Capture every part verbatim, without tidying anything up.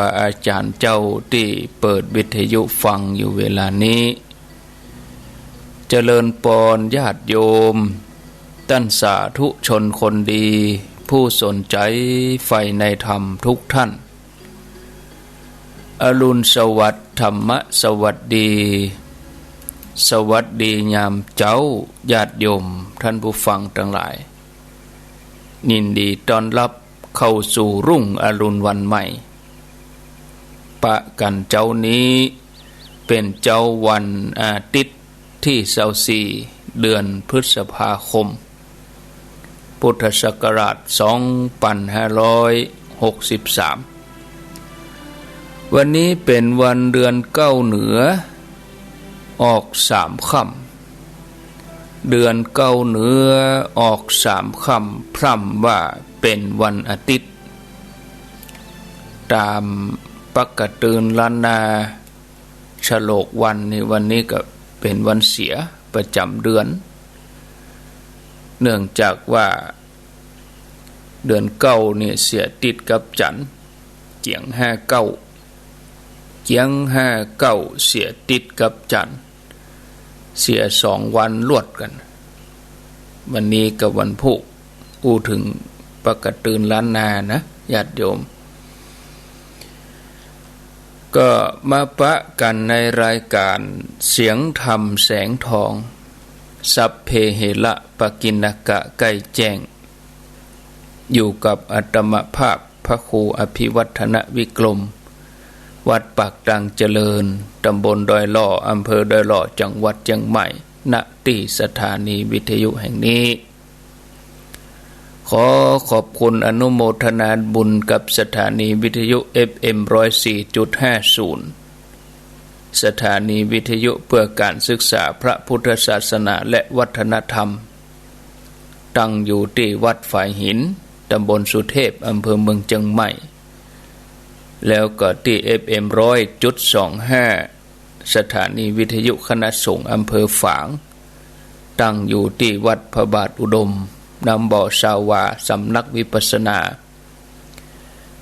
อาจ๋ารย์เจ้าตี้เปิดวิทยุฟังอยู่เวลานี้ เจริญปอนญาติโยม ต้านสาธุชนคนดี ผู้สนใจ๋ใฝ่ในธรรมทุกท่าน อรุณสวัสดิ์ ธรรมสวัสดี สวัสดียามเจ๊า ญาติโยม ท่านผู้ฟังตังหลาย ยินดีต้อนฮับเข้าสู่รุ่งอรุณวันใหม่ ปะกั๋นเจ๊านี้ เป๋นเจ๊าวันอาทิตย์ตี้ซาวสี่ เดือนพฤษภาคม พุทธศักราชสองปันห้าร้อยหกสิบสาม วันนี้เป๋นวันเดือนเก๊าเหนือ ออกสามค่ำ เดือนเก๊าเหนือออกสามค่ำ พร่ำว่าเป๋นวันอาทิตย์ ต๋ามปะก๋ะตื่นล้านนา ฉลกวันนี่ วันนี้ก็เป๋นวันเสียประจ๋ำเดือน เนื่องจากว่าเดือนเก๊านี่เสียติดกับจั๋นทร์ เจียงห้าเก๊า เจียงห้าเก๊า เสียติดกับจั๋นทร์ เสียสองวันลวดกั๋น วันนี้กับวันพูก อู้เถิงปะก๋ะตื่นล้านนานะ ญาติโยม ก็มาปะกั๋นในรายการเสียงธรรมแสงทอง สัพเพเหระปะกิณณกะ ใก้แจ้ง อยู่กับอาตมาภาพพระครูอภิวัฒนวิกรม วัดปากตางเจริญ ต๋ำบลดอยหล่อ อำเภอดอยหล่อ จังหวัดเจียงใหม่ ณ ตี้สถานีวิทยุแห่งนี้ ขอขอบคุณอนุโมทนาบุญกับสถานีวิทยุ เอฟเอ็ม ร้อยสี่จุดห้าศูนย์ สถานีวิทยุเพื่อการศึกษาพระพุทธศาสนาและวัฒนธรรม ตั้งอยู่ตี้วัดฝายหิน ต๋ำบลสุเทพ อำเภอเมืองเจียงใหม่ แล้วก็ตี้ เอฟเอ็ม ร้อยจุดสองห้า สถานีวิทยุคณะสงฆ์อำเภอฝาง ตั้งอยู่ตี้วัดพระบาทอุดม น้ำบ่อซาวา สำนักวิปัสสนา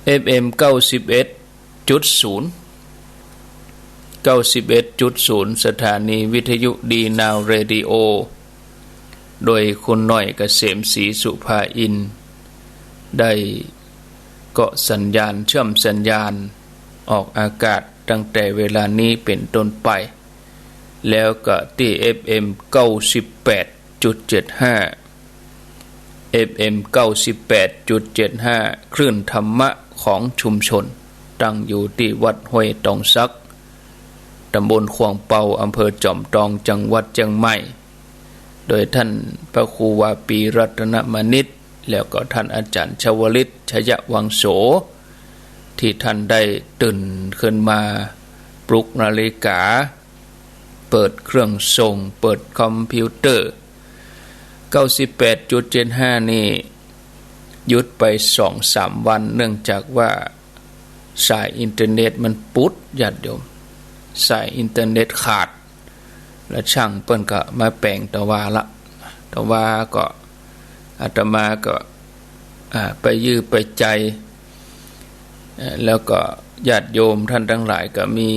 เอฟเอ็ม เก้าสิบเอ็ดจุดศูนย์ เก้าสิบเอ็ดจุดศูนย์ สถานีวิทยุดีนาวเรดิโอ โดยคุณหน่อยเกษมศรีสุภาอินทร์ ได้เกาะสัญญาณ เชื่อมสัญญาณ ออกอากาศตั้งแต่เวลานี้เป๋นต้นไป แล้วก็ตี้ เอฟเอ็ม เก้าสิบแปดจุดเจ็ดห้า เอฟเอ็ม เก้าสิบแปดจุดเจ็ดห้า คลื่นธรรมะของชุมชน ตั้งอยู่ตี้วัดห้วยตองสัก ต๋ำบลขวางเปา อำเภอจอมตอง จังหวัดเจียงใหม่ โดยท่านพระครูวาปีรัตนมณิช แล้วก็ท่านอาจ๋ารย์ชวลิต ชยวังโส ตี้ท่านได้ตื่นขึ้นมาปลุกนาฬิกา เปิดเครื่องส่ง เปิดคอมพิวเตอร์ เก้าสิบแปดจุดเจ็ดห้า นี่หยุดไปสองสามวัน เนื่องจากว่าสายอินเทอร์เน็ตมันปุด ญาติโยม สายอินเทอร์เน็ตขาด แล้วจ้างเปิ้นก็มาแป๋งตะวาละ ตะวาก็ อาตมาก็ อ่า ไปยื้อไปใจ๊ เอ่อ แล้วก็ญาติโยมท่านตังหลายก็มี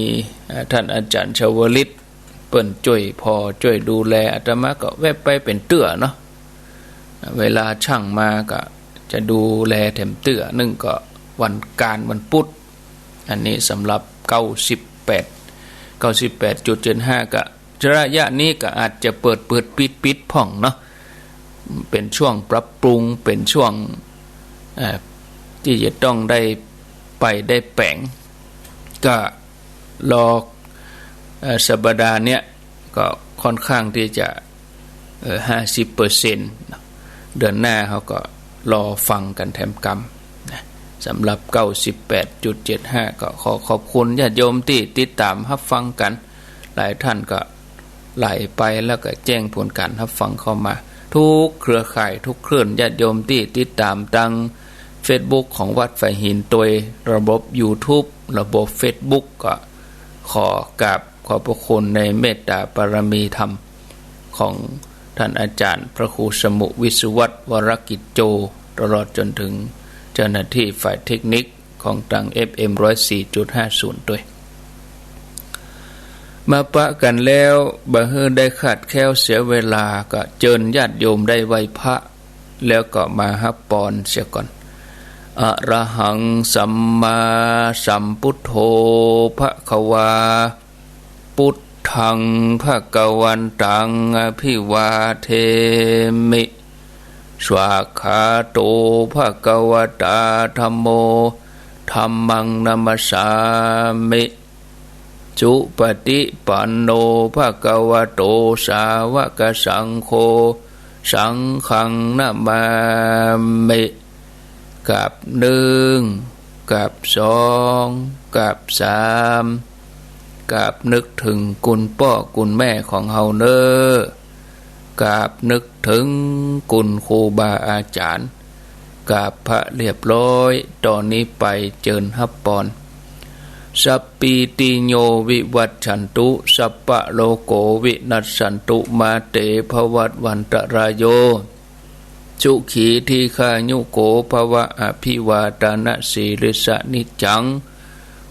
อ่า ท่านอาจ๋ารย์ชวลิต เปิ้นจ้วยผ่อจ้วยดูแล อาตมาก็แวบไปเป๋นเตื้อเนาะ เวลาจ้างมาก็จะดูแลแถมเตื้อ นึ่งก็วันก๋านวันปุด อันนี้สำหรับ เก้าสิบแปด เก้าสิบแปดจุดเจ็ดห้า ก็ระยะนี้ก็อาจจะเปิดเปิดปิดปิดพ่องเนาะ เป๋นช่วงปรับปรุง เป๋นช่วง เอ่อ ตี้จะต้องได้ไปได้แป๋ง ก็รอ เอ่อ สัปดาห์เนี้ยก็ค่อนข้างตี้จะ เอ่อ ห้าสิบเปอร์เซ็นต์ เนาะ เดือนหน้าเฮาก็รอฟังกั๋นแถมกำนะ สำหรับ เก้าสิบแปดจุดเจ็ดห้า ก็ขอขอบคุณญาติโยมตี้ติดต๋ามฮับฟังกั๋น หลายท่านก็ไหลไปแล้วก็แจ้งผลก๋านฮับฟังเข้ามา ทุกเครือข่ายทุกคลื่น ญาติโยมตี้ติดต๋ามตางเฟซบุ๊กของวัดฝายหิน ตวยระบบยูทูบ ระบบเฟซบุ๊ก ก็ขอกราบขอบพระคุณในเมตตาบารมีธรรมของท่านอาจ๋ารย์พระครูสมุห์ วิศวัฒน์ วรกิจโจ ตลอดจ๋นเถิงเจ้าหน้าตี้ฝ่ายเทคนิค ของตาง เอฟเอ็ม ร้อยสี่จุดห้าศูนย์ ตวย มาปะกั๋นแล้ว บ่หื้อได้ขาดแคลนเสียเวลา ก็เจิญญาติโยมได้ไหว้พระ แล้วก็มาฮับปอนเสียก่อน อะระหัง สัมมาสัมพุทโธ ภะคะวา พุทธัง ภะคะวันตัง อะภิวาเทมิ สวากขาโต ภะคะวะตา ธัมโม ธัมมัง นะมัสสามิ สุปะฏิปันโน ภะคะวะโต สาวะกะสังโฆ สังฆัง นะมามิ กราบนึ่ง กราบสอง กราบสาม กราบนึกถึงคุณป้อคุณแม่ของเฮาเน่อ กราบนึกถึงคุณครูบาอาจ๋ารย์ กราบพระเรียบร้อย ต่อนี้ไปเจิญฮับปอน สัพพีติโย วิวัชชันตุ สัพพะโรโค วินัสสันตุ มาเต ภะวัตวันตะราโย สุขี ทีฆายุโก ภะวะ อะภิวาทะนะสีลิสสะ นิจจัง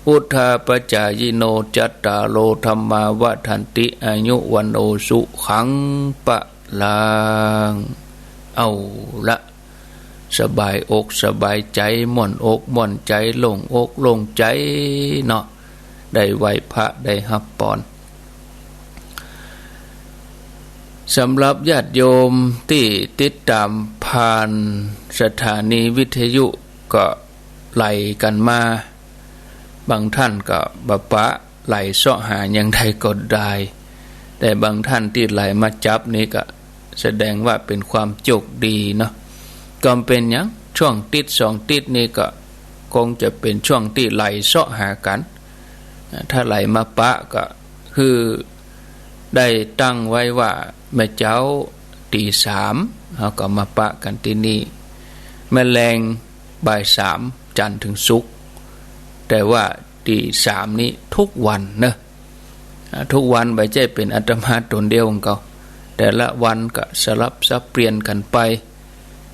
วุฑฒาปะจายิโน จัตตาโร ธัมมา วัฑฒันติ อายุ วัณโณ สุขัง พะลัง เอาละ สบายอกสบายใจ๋ ม่วนอกม่วนใจ๋ โล่งอกโล่งใจ๋เนาะ ได้ไหว้พระ ได้ฮับปอน สำหรับญาติโยมตี้ติดต๋ามผ่านสถานีวิทยุก็ไหลกั๋นมา บางท่านก็บ่ปะ ไหลเซาะหาอย่างใดก็ได้ แต่บางท่านตี้ไหลมาจับนี่ก็แสดงว่าเป๋นความโจคดีเนาะ ก็บ่เป๋นหยัง ช่วงติ๊ดสองติ๊ดนี่ก็คงจะเป๋นช่วงตี้ไหลเซาะหากั๋น ถ้าไหลมาปะก็คือได้ตั้งไว้ว่าแม่เจ๊าตี๋สาม เฮาก็มาปะกั๋นตี้นี่ แม่แลงบ่ายสาม จันทร์เถิงศุกร์ แต่ว่า ตี๋สามนี้ทุกวันเนาะ อ่า ทุกวัน บ่ใจ้เป๋นอาตมาต๋นเดียวของเขา แต่ละวันก็สลับสับเปลี่ยนกั๋นไป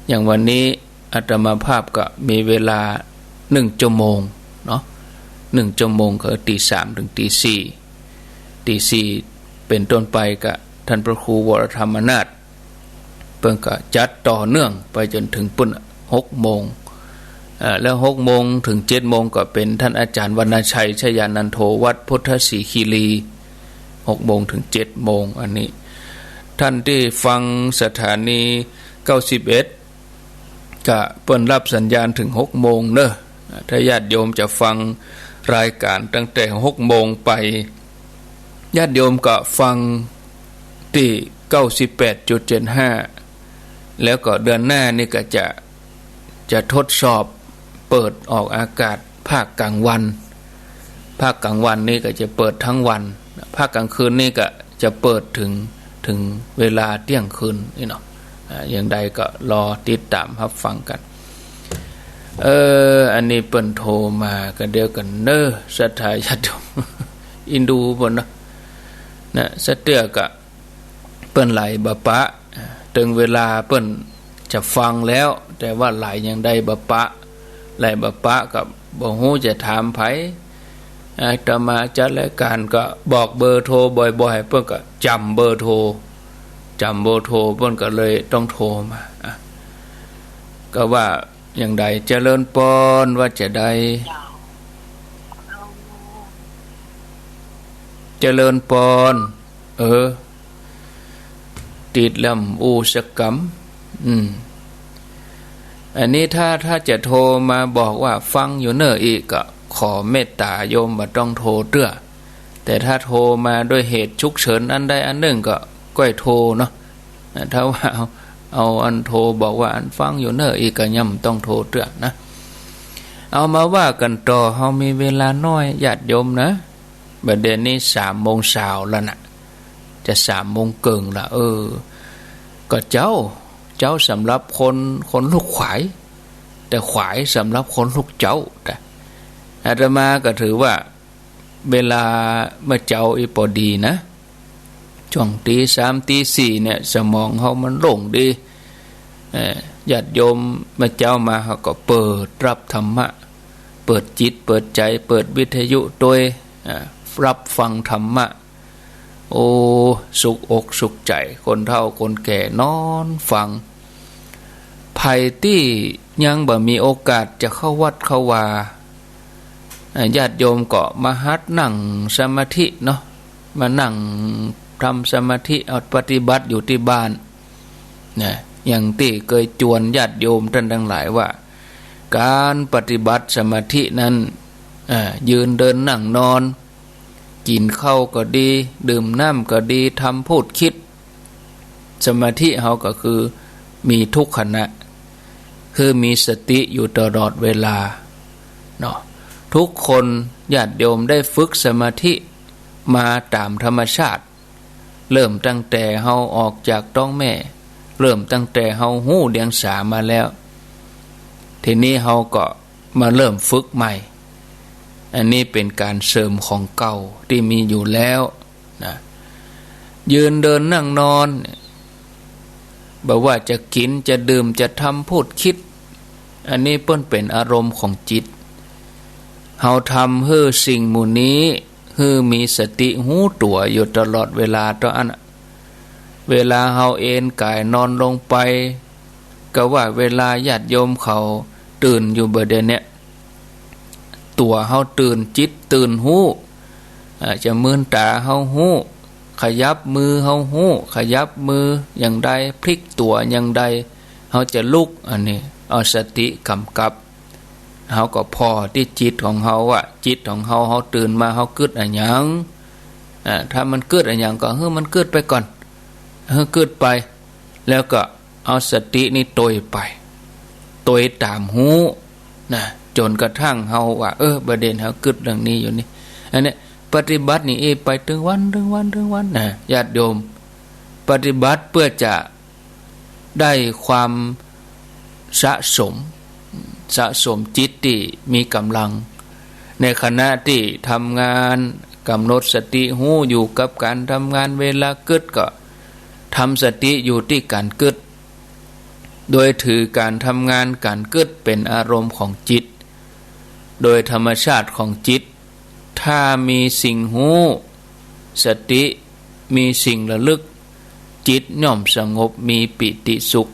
อย่างวันนี้อาตมาภาพก็มีเวลาหนึ่งชั่วโมงเนาะ หนึ่งชั่วโมง คือตี๋สามเถิงตี๋สี่ ตี๋สี่เป๋นต้นไปก็ท่านพระครูวรธรรมนาถ เปิ้นก็จัดต่อเนื่องไปจ๋นเถิงปู๊น หกโมง เอ่อ แล้วหกโมงเถิงเจ็ดโมงก็เป๋นท่านอาจ๋ารย์วรรณชัย ชยานันโท วัดพุทธสีคีรี หกโมงเถิงเจ็ดโมง อันนี้ ท่านตี้ฟังสถานี เก้าสิบเอ็ด ก็เปิ้นรับสัญญาณเถิงหกโมงเนาะ ถ้าญาติโยมจะฟังรายก๋านตั้งแต่หกโมงไป ญาติโยมก็ฟังตี้ เก้าสิบแปดจุดเจ็ดห้า แล้วก็เดือนหน้านี่ก็จะ จะทดสอบเปิดออกอากาศภาคกลางวัน ภาคกลางวันนี่ก็จะเปิดทั้งวัน ภาคกลางคืนนี่ก็จะเปิดเถิง เถิงเวลาเตี้ยงคืนนี่เนาะ อ่า อย่างใดก็รอติดต๋ามฮับฟังกั๋น เออ อันนี้เปิ้นโทรมาก็เดี๋ยวกั๋นเนาะ ศรัทธาญาติโยม อินดูเปิ้นเนาะ นะ สะเตื้อก็ เปิ้นไหลบ่ปะ เถิงเวลาเปิ้นจะฟังแล้ว แต่ว่าไหลอย่างใดบ่ปะ ไหลบ่ปะก็บ่ฮู้จะถามใผ อาตมาจัดรายก๋านก็บอกเบอร์โทรบ่อยๆ เปิ้นก็จ๋ำเบอร์โทร จ๋ำเบอร์โทร เปิ้นก็เลยต้องโทรมา อ่ะ ก็ว่าอย่างใด เจริญปอน ว่าจะใด เจริญปอน เออ ติดแล้วอู้สักกำ อืม อันนี้ถ้า ถ้าจะโทรมาบอกว่าฟังอยู่เน่ออีก ก็ขอเมตต๋าโยมบ่ต้องโทรเตื้อ แต่ถ้าโทรมาด้วยเหตุฉุกเฉินอันใดอันนึ่งก็ก้อยโทรเนาะ ถ้าว่าเอา เอาอันโทรบอกว่าอันฟังอยู่เน่ออีก ก็ยังบ่ต้องโทรเตื้อนะ เอามาว่ากั๋นต่อ เฮามีเวลาน้อย ญาติโยมนะ บ่าเดี่ยวนี้สามโมงซาวแล้วนะ จะสามโมงเกิ่งละ เออ ก็เจ๊า เจ๊าสำหรับคน คนลุกขวาย แต่ขวายสำหรับคนลุกเจ๊า แต่อาตมาก็ถือว่าเวลาเมื่อเจ๊าอี้ปอดีนะ ช่วงตี๋สามตี๋สี่เนี่ย สมองเฮามันโล่งดี เอ่อ ญาติโยมเมื่อเจ๊ามา เฮาก็เปิดรับธรรมะ เปิดจิตเปิดใจ๋ เปิดวิทยุตวย อ่า ฮับฟังธรรมะ โอ้ สุขอกสุขใจ๋ คนเฒ่าคนแก่นอนฟัง ใผตี้ยังบ่มีโอกาสจะเข้าวัดเข้าวา อ่า ญาติโยมก็มาหัดนั่งสมาธิเนาะ มานั่งทำสมาธิ เอาปฏิบัติอยู่ตี้บ้าน นะ อย่างตี้เกยจวนญาติโยมต้านตังหลายว่า ก๋านปฏิบัติสมาธินั้น อ่า ยืนเดินนั่งนอน กิ๋นข้าวก็ดี ดื่มน้ำก็ดี ทำพูดคิด สมาธิเฮาก็คือมีทุกขณะ คือมีสติอยู่ตลอดเวลาเนาะ ทุกคนญาติโยมได้ฝึกสมาธิมาต๋ามธรรมชาติ เริ่มตั้งแต่เฮาออกจากต๊องแม่ เริ่มตั้งแต่เฮาฮู้เดียงสามาแล้ว ทีนี้เฮาก็มาเริ่มฝึกใหม่ อันนี้เป๋นก๋านเสริมของเก่าตี้มีอยู่แล้วนะ ยืนเดินนั่งนอนเนี่ย บ่ว่าจะกิ๋นจะดื่มจะทำพูดคิด อันนี้เปิ้นเป๋นอารมณ์ของจิต เฮาทำหื้อสิ่งหมู่นี้ หื้อมีสติฮู้ตั๋วอยู่ตลอดเวลาเต้าอั้นน่ะ เวลาเฮาเอนก๋ายนอนลงไป ก็ว่าเวลาญาติโยมเขาตื่นอยู่บ่าเดี่ยวเนี้ย ตั๋วเฮาตื่น จิตตื่นฮู้ อ่า จะมืนต๋าเฮาฮู้ ขยับมือเฮาฮู้ ขยับมืออย่างใด พลิกตั๋วอย่างใด เฮาจะลุก อันนี้เอาสติก๋ำกับ เฮาก็ผ่อตี้จิตของเฮาว่า จิตของเฮา เฮาตื่นมา เฮากึ๊ดอะหยัง อ่า ถ้ามันกึ๊ดอะหยังก็หื้อมันกึ๊ดไปก่อน หื้อกึ๊ดไป แล้วก็เอาสตินี้ตวยไป ตวยต๋ามฮู้นะ จ๋นกระทั่งเฮาว่า เออ บ่าเดี่ยวเฮากึ๊ดเรื่องนี้อยู่นี่ อันเนี้ยปฏิบัตินี่ เอ ไปตึงวัน ตึงวัน ตึงวันนะ ญาติโยม ปฏิบัติเปื้อจะ ได้ความสะสม สะสมจิตตี้มีก๋ำลัง ในขณะตี้ทำงาน ก๋ำหนดสติฮู้อยู่กับก๋านทำงาน เวลากึ๊ดก็ทำสติอยู่ตี้ก๋านกึ๊ด โดยถือก๋านทำงานก๋านกึ๊ดเป๋นอารมณ์ของจิต โดยธรรมชาติของจิต ถ้ามีสิ่งฮู้ สติ มีสิ่งระลึก จิตย่อมสงบ มีปีติสุข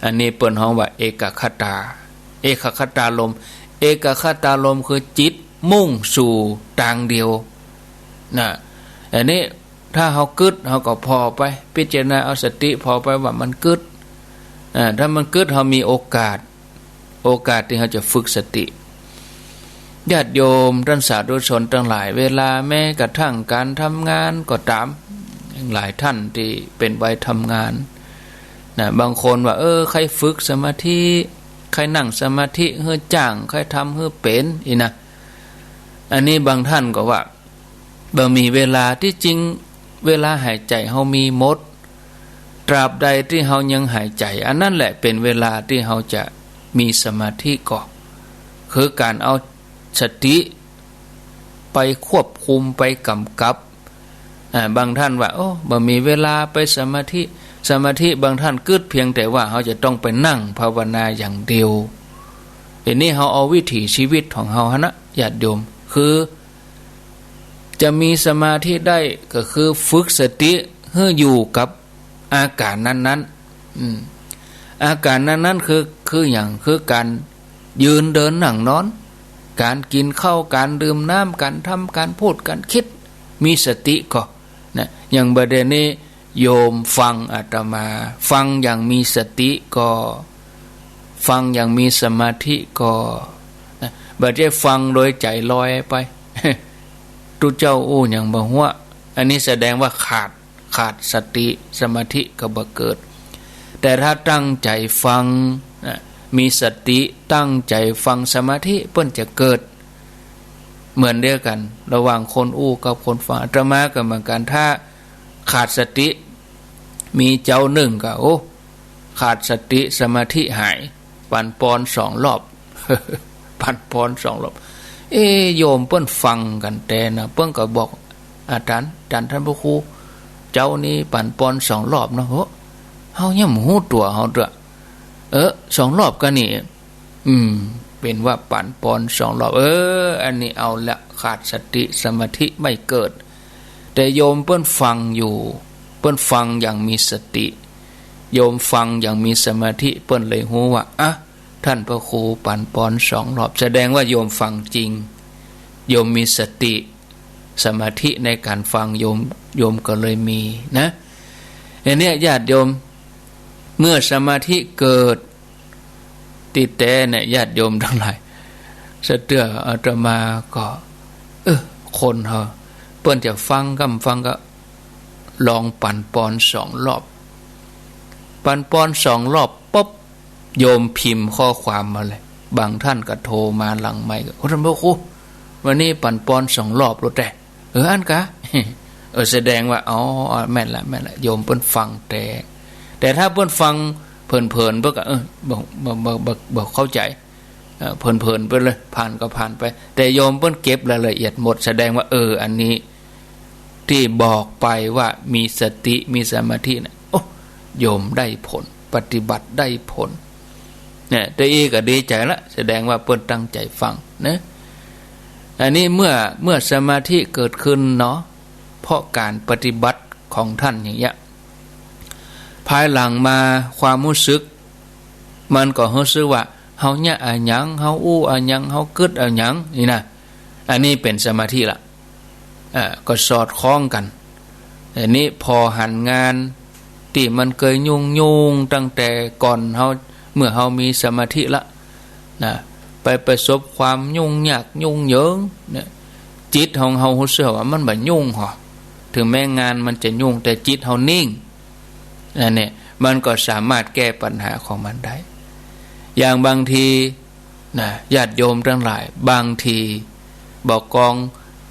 อันนี้เปิ้นฮ้องว่าเอกัคคตา เอกัคคตารมณ์ เอกัคคตารมณ์คือจิตมุ่งสู่ตางเดียวนะ อันนี้ถ้าเฮากึ๊ด เฮาก็ผ่อไป พิจารณาเอาสติผ่อไปว่ามันกึ๊ด อ่า ถ้ามันกึ๊ด เฮามีโอกาส โอกาสตี้เฮาจะฝึกสติ ญาติโยมต้านสาธุชนตังหลาย เวลาแม้กระทั่งก๋านทำงานก็ต๋าม หลายต้านตี้เป๋นวัยทำงานนะ บางคนว่า เออ ใค่ฝึกสมาธิ ใค่นั่งสมาธิหื้อจ้าง ใค่ทำหื้อเป๋น อี้นะ อันนี้บางต้านก็ว่า บ่มีเวลา ตี้จริงเวลาหายใจ๋เฮามีหมด ตราบใดตี้เฮายังหายใจ๋ อันนั้นแหละเป๋นเวลาตี้เฮาจะมีสมาธิก่อ คือก๋านเอาสติไปควบคุม ไปก๋ำกับ อ่า บางต้านว่า โอ้ บ่มีเวลาไปสมาธิ สมาธิ บางต้านกึ๊ดเพียงแต่ว่าเฮาจะต้องไปนั่งภาวนาอย่างเดียว อันนี้เฮาเอาวิถีชีวิตของเฮาหั้นนะ ญาติโยม คือ จะมีสมาธิได้ก็คือฝึกสติหื้ออยู่กับอาก๋านนั้นๆ อืม อาก๋านนั้นๆ คือ คือหยัง คือก๋านยืนเดินนั่งนอน ก๋านกิ๋นข้าว ก๋านดื่มน้ำ ก๋านทำ ก๋านพูด ก๋านกึ๊ด มีสติก่อนะ อย่างบ่าเดี่ยวนี้ โยมฟังอาตมา ฟังอย่างมีสติก่อ ฟังอย่างมีสมาธิก่อ นะ บ่ใจ้ฟังโดยใจ๋ลอยไป ตุ๊เจ้าอู้หยังบ่ฮู้ อันนี้แสดงว่าขาด ขาดสติ สมาธิก็บ่เกิด แต่ถ้าตั้งใจ๋ฟัง นะ มีสติตั้งใจ๋ฟัง สมาธิเปิ้นจะเกิด เหมือนเดียวกั๋น ระหว่างคนอู้กับคนฟัง อาตมาก็เหมือนกั๋น ถ้า ขาดสติ มีเจ้านึ่งก็ โอ้ ขาดสติ สมาธิหาย ปั๋นปอนสองรอบ ปั๋นปอนสองรอบ เอ๊ะ โยมเปิ้นฟังกั๋นแต๊นะ เปิ้นก็บอก อาจ๋ารย์ อาจ๋ารย์ต้านพระครู เจ้านี้ปั๋นปอนสองรอบเนาะ โห เฮายังบ่ฮู้ตั๋วเฮาเตื้อ เออ สองรอบกานี่ อืม เป๋นว่าปั๋นปอนสองรอบ เออ อันนี้เอาละ ขาดสติ สมาธิไม่เกิด แต่โยมเปิ้นฟังอยู่ เปิ้นฟังอย่างมีสติ โยมฟังอย่างมีสมาธิ เปิ้นเลยฮู้ว่า อ่ะ ท่านพระครูปั๋นปอนสองรอบ แสดงว่าโยมฟังจริง โยมมีสติ สมาธิในก๋านฟังโยม โยมก็เลยมีนะ อันเนี้ยญาติโยม เมื่อสมาธิเกิด ตี้แต๊เนี่ย ญาติโยมตังหลาย สะเตื้ออาตมาก็ เออ คนเฮา เปิ้นจะฟังกำฟังก็ ลองปั๋นปอนสองรอบ ปั๋นปอนสองรอบปุ๊บ โยมพิมพ์ข้อความมาเลย บางท่านก็โทรมาหลังไมค์ก็ โอ้ ท่านพระครู วันนี้ปั๋นปอนสองรอบแล้วแต๊ เออ อั้นกา เออ แสดงว่า อ๋อ แม่นละ แม่นละ โยมเปิ้นฟังแต๊ แต่ถ้าเปิ้นฟังเผินๆ เปิ้นก็ เออ บ่ บ่ บ่ บ่ บ่เข้าใจ๋ เออ เผินๆ ไปเลย ผ่านก็ผ่านไป แต่โยมเปิ้นเก็บรายละเอียดหมด แสดงว่า เออ อันนี้ตี้บอกไปว่ามีสติ มีสมาธินะ โอ้ โยมได้ผล ปฏิบัติได้ผล เนี่ย ตะอี้ก็ดีใจ๋ละ แสดงว่าเปิ้นตั้งใจ๋ฟังนะ อันนี้เมื่อ เมื่อสมาธิเกิดขึ้นเนาะ เพราะก๋านปฏิบัติของท่านอย่างเงี้ย ภายหลังมาความฮู้สึก มันก็ฮู้สึกว่า เฮาเยียะอะหยัง เฮาอู้อะหยัง เฮากึ๊ดอะหยัง นี่นะ อันนี้เป๋นสมาธิละ อ่า ก็สอดคล้องกั๋น อันนี้ผ่อหันงานตี้มันเกยยุ่งๆ ตั้งแต่ก่อนเฮา เมื่อเฮามีสมาธิละ นะ ไปประสบความยุ่งยากยุ่งเหยิงเนี่ย จิตของเฮาฮู้สึกว่ามันบ่ยุ่งหรอ ถึงแม้งานมันจะยุ่ง แต่จิตเฮานิ่ง อันเนี้ย มันก็สามารถแก้ปัญหาของมันได้ อย่างบางทีนะ ญาติโยมตังหลาย บางทีบ่ากอง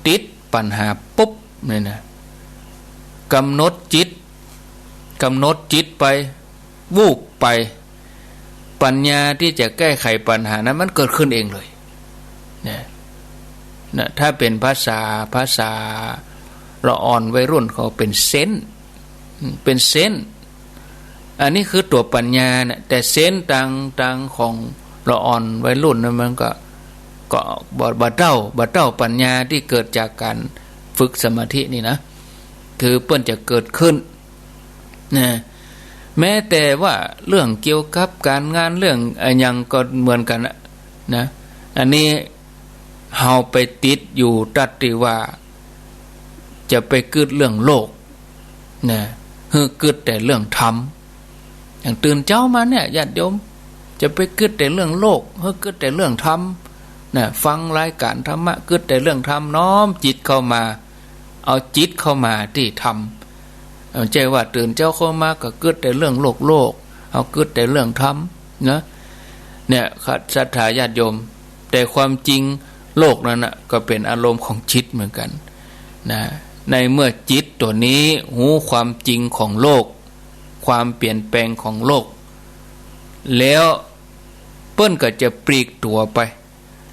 ติดปัญหาปุ๊บเนี่ยนะ ก๋ำหนดจิต ก๋ำหนดจิตไป วูบไป ปัญญาตี้จะแก้ไขปัญหานั้นมันเกิดขึ้นเองเลย นะ นะ ถ้าเป๋นภาษา ภาษาละอ่อนวัยรุ่นเขาเป๋นเซนส์ อืม เป๋นเซนส์ อันนี้คือตั๋วปัญญานะ แต่เซนส์ตาง ตางของละอ่อนวัยรุ่นนั้นมันก็ ก็บ่ บ่เต้า บ่เต้าปัญญาตี้เกิดจากก๋านฝึกสมาธินี่นะ คือเปิ้นจะเกิดขึ้น นะ แม้แต่ว่าเรื่องเกี่ยวกับก๋านงาน เรื่องอะหยังก็เหมือนกั๋นนะ นะ อันนี้เฮาไปติดอยู่ตั๊ดตี้ว่า จะไปกึ๊ดเรื่องโลก นะ หื้อกึ๊ดแต่เรื่องธรรม อย่างตื่นเจ๊ามาเนี่ย ญาติโยม จะไปกึ๊ดแต่เรื่องโลก หื้อกึ๊ดแต่เรื่องธรรม นะ ฟังรายก๋านธรรมะ กึ๊ดแต่เรื่องธรรม น้อมจิตเข้ามา เอาจิตเข้ามาตี้ธรรม เออ บ่ใจ้ว่าตื่นเจ๊าขึ้นมาก็กึ๊ดแต่เรื่องโลกๆ เฮากึ๊ดแต่เรื่องธรรมนะ เนี่ย ศรัทธาญาติโยม แต่ความจริงโลกนั้นน่ะ ก็เป๋นอารมณ์ของจิตเหมือนกั๋นนะ ในเมื่อจิตตั๋วนี้ฮู้ความจริงของโลก ความเปลี่ยนแปลงของโลก แล้วเปิ้นก็จะปลีกตั๋วไป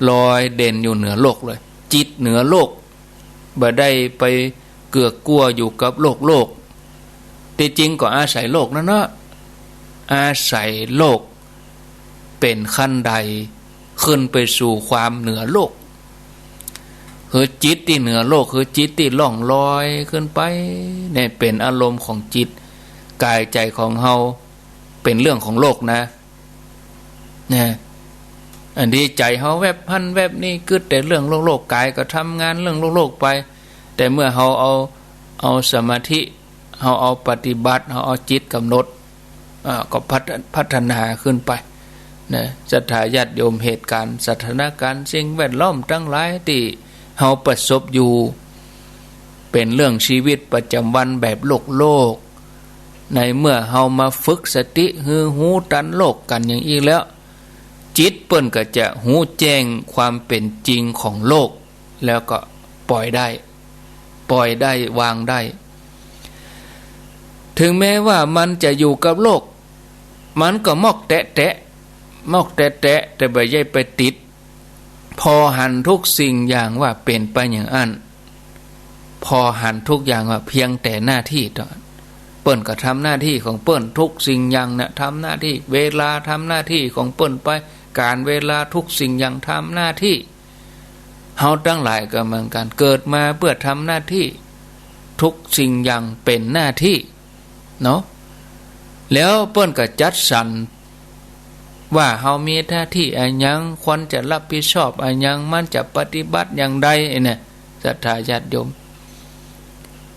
ลอยเด่นอยู่เหนือโลกเลย จิตเหนือโลก บ่ได้ไปเกือกกลัวอยู่กับโลกๆ ตี้จริงก็อาศัยโลกนั่นเนาะ อาศัยโลกเป๋นขั้นไดขึ้นไปสู่ความเหนือโลก คือจิตตี้เหนือโลก คือจิตตี้ล่องลอยขึ้นไป เนี่ยเป๋นอารมณ์ของจิต ก๋ายใจ๋ของเฮาเป๋นเรื่องของโลกนะ นะ อันตี้ใจ๋เฮาแวบหั้นแวบนี้ กึ๊ดแต่เรื่องโลกๆ ก๋ายก็ทำงานเรื่องโลกๆ ไป แต่เมื่อเฮาเอา เอาสมาธิ เฮาเอาปฏิบัติ เฮาเอาจิตก๋ำหนด อ่า ก็พัฒ- พัฒนาขึ้นไป นะ ศรัทธาญาติโยม เหตุก๋ารณ์ สถานก๋ารณ์ สิ่งแวดล้อมตังหลายตี้เฮาประสบอยู่ เป๋นเรื่องชีวิตประจ๋ำวันแบบโลกๆ ในเมื่อเฮามาฝึกสติหื้อฮู้ตันโลกกั๋นอย่างอี้แล้ว จิตเปิ้นก็จะฮู้แจ้งความเป๋นจริงของโลก แล้วก็ปล่อยได้ ปล่อยได้ วางได้ ถึงแม้ว่ามันจะอยู่กับโลก มันก็มอกแตะแตะ มอกแตะแตะ แต่บ่ใจ้ไปติด ผ่อหันทุกสิ่งอย่างว่าเป๋นไปอย่างอั้น ผ่อหันทุกอย่างว่าเพียงแต่หน้าตี้เต้านั้น เปิ้นก็ทำหน้าตี้ของเปิ้น ทุกสิ่งอย่างน่ะ ทำหน้าตี้ เวลาทำหน้าตี้ของเปิ้นไป ก๋าลเวลา ทุกสิ่งอย่างทำหน้าตี้ เฮาตังหลายก็เหมือนกั๋น เกิดมาเปื้อทำหน้าตี้ ทุกสิ่งอย่างเป๋นหน้าตี้เนาะ แล้วเปิ้นก็จัดสรรว่าเฮามีหน้าตี้อะหยัง ควรจะฮับผิดชอบอะหยัง มันจะปฏิบัติอย่างใดเนี่ย ศรัทธาญาติโยม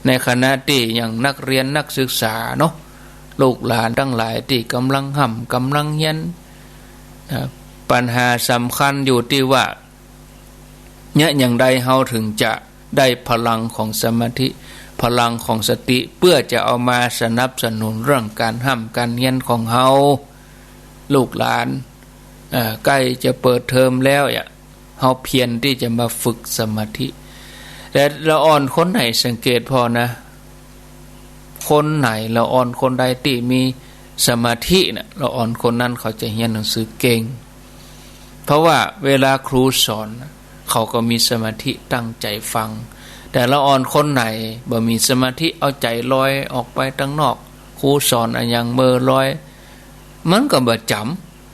ในขณะตี้อย่างนักเฮียนนักศึกษาเนาะ ลูกหลานตังหลายตี้ก่ำลังฮ่ำก่ำลังเฮียนนะ ปัญหาสำคัญอยู่ตี้ว่า เยียะอย่างใดเฮาเถิงจะได้พลังของสมาธิ พลังของสติ เปื้อจะเอามาสนับสนุนเรื่องก๋านฮ่ำก๋านเฮียนของเฮา ลูกหลาน เอ่อ ใก้จะเปิดเทอมแล้วอะ เฮาเพียรตี้จะมาฝึกสมาธิ แต่ละอ่อนคนไหนสังเกตผ่อนะ คนไหนละอ่อนคนใดตี้มีสมาธิน่ะ ละอ่อนคนนั้นเขาจะเฮียนหนังสือเก่ง เพราะว่าเวลาครูสอนน่ะ เขาก็มีสมาธิตั้งใจ๋ฟัง แต่ละอ่อนคนไหนบ่มีสมาธิ เอาใจ๋ลอยออกไปตังนอก ครูสอนอะหยังเม่อลอย มันก็บ่จ๋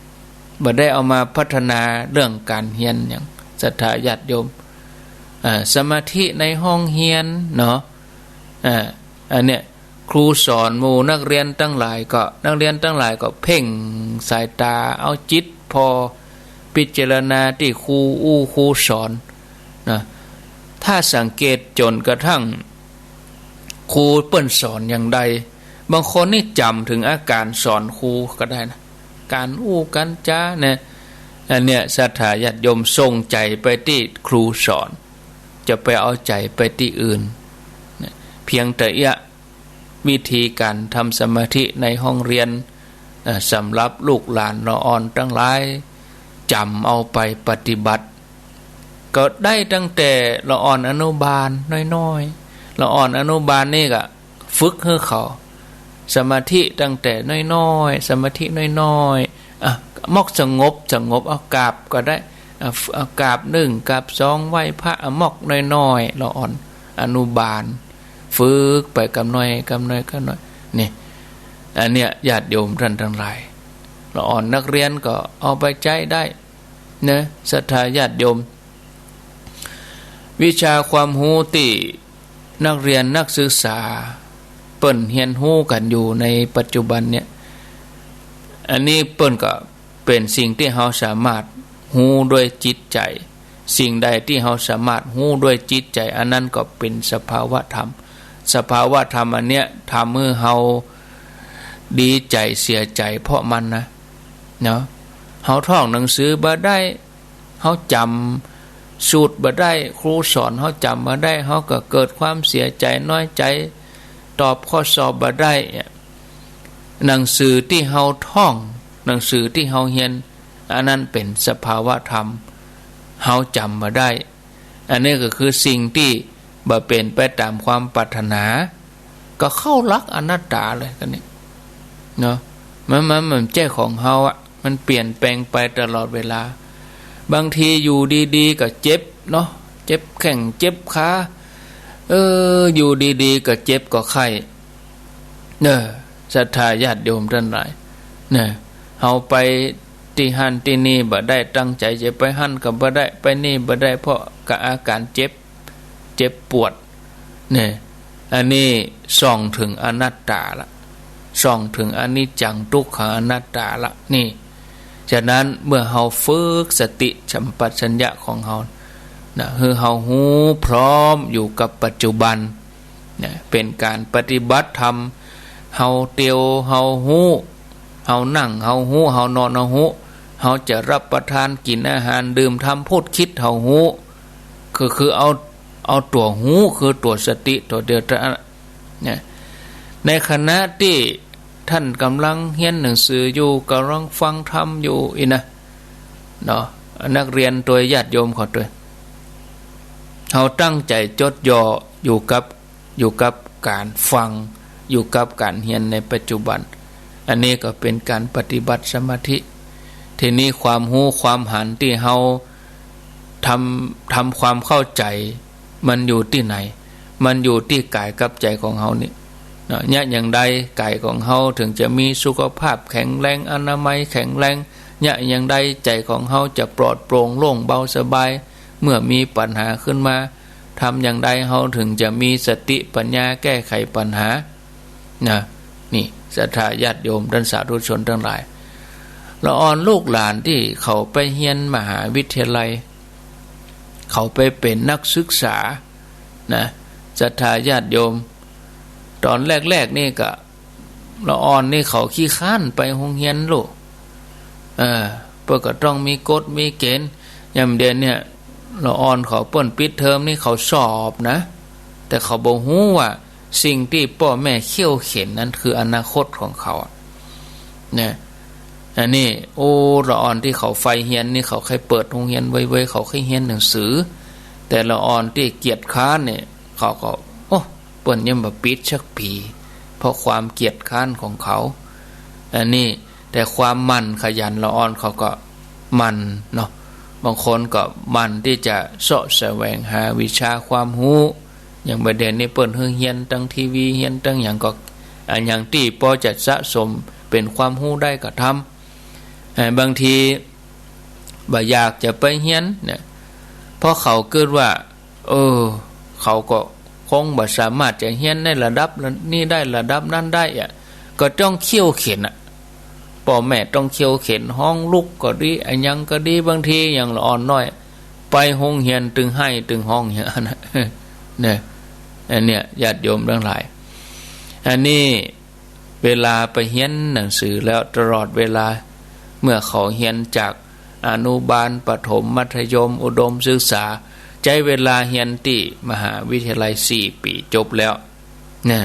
ำ บ่ได้เอามาพัฒนาเรื่องก๋านเฮียนหยัง ศรัทธาญาติโยม อ่า สมาธิในห้องเฮียนเนาะ อ่า อันเนี้ย ครูสอนหมู่นักเฮียนตังหลายก็ นักเฮียนตังหลายก็เพ่งสายต๋า เอาจิตผ่อพิจารณาตี้ครูอู้ครูสอนนะ ถ้าสังเกตจ๋นกระทั่งครูเปิ้นสอนอย่างใด บางคนนี่จ๋ำเถิงอาก๋านสอนครูก็ได้นะ ก๋านอู้ก๋านจ๋าเนี่ย อันเนี้ยศรัทธาญาติโยมส่งใจ๋ไปตี้ครูสอน จะไปเอาใจ๋ไปตี้อื่นเนี่ย เพียงแต่เอี้ยะ วิธีก๋านทำสมาธิในห้องเฮียน เอ่อ สำหรับลูกหลานละอ่อนตังหลาย จ๋ำเอาไปปฏิบัติ ก็ได้ตั้งแต่ละอ่อนอนุบาลน้อยๆ ละอ่อนอนุบาลนี่ก็ฝึกหื้อเขา สมาธิตั้งแต่น้อยๆ สมาธิน้อยๆ อ่ะ มอกสงบ สงบ เอากราบก็ได้ อ่ะ เอากราบนึ่ง กราบสอง ไหว้พระ อ่ะ มอกน้อยๆ ละอ่อนอนุบาล ฝึกไปกำน้อย กำน้อย กำน้อย นี่ อันเนี้ยญาติโยมต้านตังหลาย ละอ่อนนักเฮียนก็เอาไปใจ๊ได้เนาะ ศรัทธาญาติโยม วิชาความฮู้ตี้นักเฮียนนักศึกษาเปิ้นเฮียนฮู้กั๋นอยู่ในปัจจุบันเนี่ย อันนี้เปิ้นก็เป๋นสิ่งตี้เฮาสามารถฮู้ด้วยจิตใจ๋ สิ่งใดตี้เฮาสามารถฮู้ด้วยจิตใจ๋ อันนั้นก็เป๋นสภาวะธรรม สภาวะธรรมอันเนี้ยทำหื้อเฮาดีใจ๋เสียใจ๋เพราะมันนะ เนาะ เฮาท่องหนังสือบ่ได้ เฮาจ๋ำสูตรบ่ได้ ครูสอนเฮาจ๋ำบ่ได้ เฮาก็เกิดความเสียใจ๋น้อยใจ๋ ตอบข้อสอบบ่ได้ หนังสือตี้เฮาท่อง หนังสือตี้เฮาเฮียน อันนั้นเป๋นสภาวะธรรม เฮาจ๋ำบ่ได้ อันนี้ก็คือสิ่งตี้บ่เป๋นไปต๋ามความปรารถนา ก็เข้าหลักอนัตตาเลย ก็เนี่ย เนาะ มัน มัน มันบ่ใจ้ของเฮาอะ มันเปลี่ยนแปลงไปตลอดเวลา บางทีอยู่ดีๆ ก็เจ็บเนาะ เจ็บแข้งเจ็บขา เออ อยู่ดีๆ ก็เจ็บก็ไข้ เออ ศรัทธาญาติโยมต้านหลาย เนี่ย เฮาไปตี้หั้นตี้นี่บ่ได้ ตั้งใจ๋จะไปหั้นก็บ่ได้ ไปนี่บ่ได้ เพราะกะอาก๋านเจ็บ เจ็บปวด เนี่ย อันนี้ส่องเถิงอนัตตาละ ส่องเถิงอนิจจัง ทุกขัง อนัตตาละ นี่ ฉะนั้นเมื่อเฮาฝึกสติสัมปชัญญะของเฮานะ หื้อเฮาฮู้พร้อมอยู่กับปัจจุบันนะ เป๋นก๋านปฏิบัติธรรม เฮาเตียวเฮาฮู้ เฮานั่งเฮาฮู้ เฮานอนเฮาฮู้ เฮาจะฮับประทานกิ๋นอาหาร ดื่มธรรม พูดคิดเฮาฮู้ คือ คือเอา เอาตั๋วฮู้ คือตั๋วสติตั๋วเดียวเต้านั้นนะ ในขณะตี้ต้านก่ำลังเฮียนหนังสืออยู่ ก่ำลังฟังธรรมอยู่อี้นะ เนาะ นักเฮียนตวย ญาติโยมเขาตวย เฮาตั้งใจ๋จดจ่ออยู่กับ อยู่กับก๋านฟัง อยู่กับก๋านเฮียนในปัจจุบัน อันนี้ก็เป๋นก๋านปฏิบัติสมาธิ ทีนี้ความฮู้ความหันตี้เฮาทำ ทำความเข้าใจ๋ มันอยู่ตี้ไหน มันอยู่ตี้ก๋ายกับใจ๋ของเฮานี่เนาะ เยียะอย่างใดก๋ายของเฮาเถิงจะมีสุขภาพแข็งแรง อนามัยแข็งแรง เยียะอย่างใดใจ๋ของเฮาจะปลอดโปร่งโล่งเบาสบาย เมื่อมีปัญหาขึ้นมา ทำอย่างใดเฮาถึงจะมีสติปัญญาแก้ไขปัญหา นะ นี่ศรัทธาญาติโยมต้านสาธุชนตังหลาย ละอ่อนลูกหลานตี้เขาไปเฮียนมหาวิทยาลัย เขาไปเป๋นนักศึกษา นะ ศรัทธาญาติโยม ต๋อนแรกๆ นี่ก็ ละอ่อนนี่เขาขี้คร้านไปโฮงเฮียนลูก เออ เปิ้นก็ต้องมีกฎมีเก๋ณฑ์ อย่างเดี๋ยวเนี่ย ละอ่อนเขาเปิ้นปิดเทอมนี่เขาสอบนะ แต่เขาบ่ฮู้ว่าสิ่งตี้ป้อแม่เคี่ยวเข็ญนนั้นคืออนาคตของเขาอะ นะ อันนี้ โอ้ ละอ่อนตี้เขาใฝ่เฮียนนี่เขาใค่เปิดโฮงเฮียนเว่ยๆ เขาใค่เฮียนหนังสือ แต่ละอ่อนตี้เกียจคร้านเนี่ย เขาก็ โอ้ เปิ้นยังบ่ปิดสักปี๋ เพราะความเกียจคร้านของเขา อันนี้ แต่ความหมั่นขยันละอ่อนเขาก็หมั่นเนาะ บางคนก็หมั่นตี้จะเซาะแสวงหาวิชาความฮู้ อย่างบ่าเดี่ยวนี้เปิ้นหื้อเฮียนตังทีวี เฮียนตังหยังก็ อะหยังตี้ปอจะสะสมเป๋นความฮู้ได้ก็ทำ เอ่อ บางทีบ่อยากจะไปเฮียนเนี่ย เพราะเขากึ๊ดว่า เออ เขาก็คงบ่สามารถจะเฮียนในระดับนี้ได้ ระดับนั้นได้อะ ก็ต้องเคี่ยวเข็ญอะ ป้อแม่ต้องเคี่ยวเข็ญ ฮ้องลุกก็ดี อะหยังก็ดี บางทีอย่างละอ่อนน้อย ไปโฮงเฮียนตึงไห้ตึงฮ้องอย่างนั้นนะ เนี่ย อันเนี้ยญาติโยมตังหลาย อันนี้ เวลาไปเฮียนหนังสือแล้วตลอดเวลา เมื่อเขาเฮียนจากอนุบาล ประถม มัธยม อุดมศึกษา ใจ๊เวลาเฮียนตี้มหาวิทยาลัยสี่ปี๋จบแล้วนะ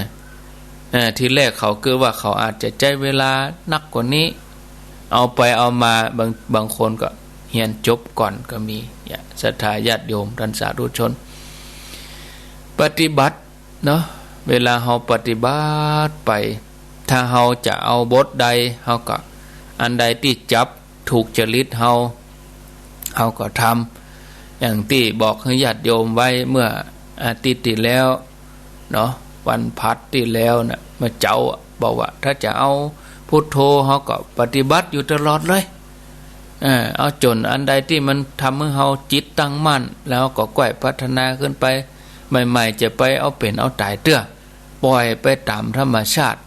เอ่อ ทีแรกเขากึ๊ดว่าเขาอาจจะใจ๊เวลานักกว่านี้ เอาไปเอามา บาง บางคนก็เฮียนจบก่อนก็มี เนี่ย ศรัทธาญาติโยมต้านสาธุชน ปฏิบัติ เนาะ เวลาเฮาปฏิบัติไป ถ้าเฮาจะเอาบทใด เฮาก็ อันใดตี้จับถูกจริตเฮา เฮาก็ทำ อย่างตี้บอกหื้อญาติโยมไว้เมื่ออาทิตย์ตี้แล้วเนาะ วันพฤหัสตี้แล้วน่ะ เมื่อเจ๊าอะ บอกว่าถ้าจะเอาพุทโธ เฮาก็ปฏิบัติอยู่ตลอดเลย เออ เอาจ๋นอันใดตี้มันทำหื้อเฮาจิตตั้งมั่น แล้วก็ก้อยพัฒนาขึ้นไป ใหม่ๆ จะไปเอาเป๋นเอาต๋ายเตื้อ ป่อยไปต๋ามธรรมชาติ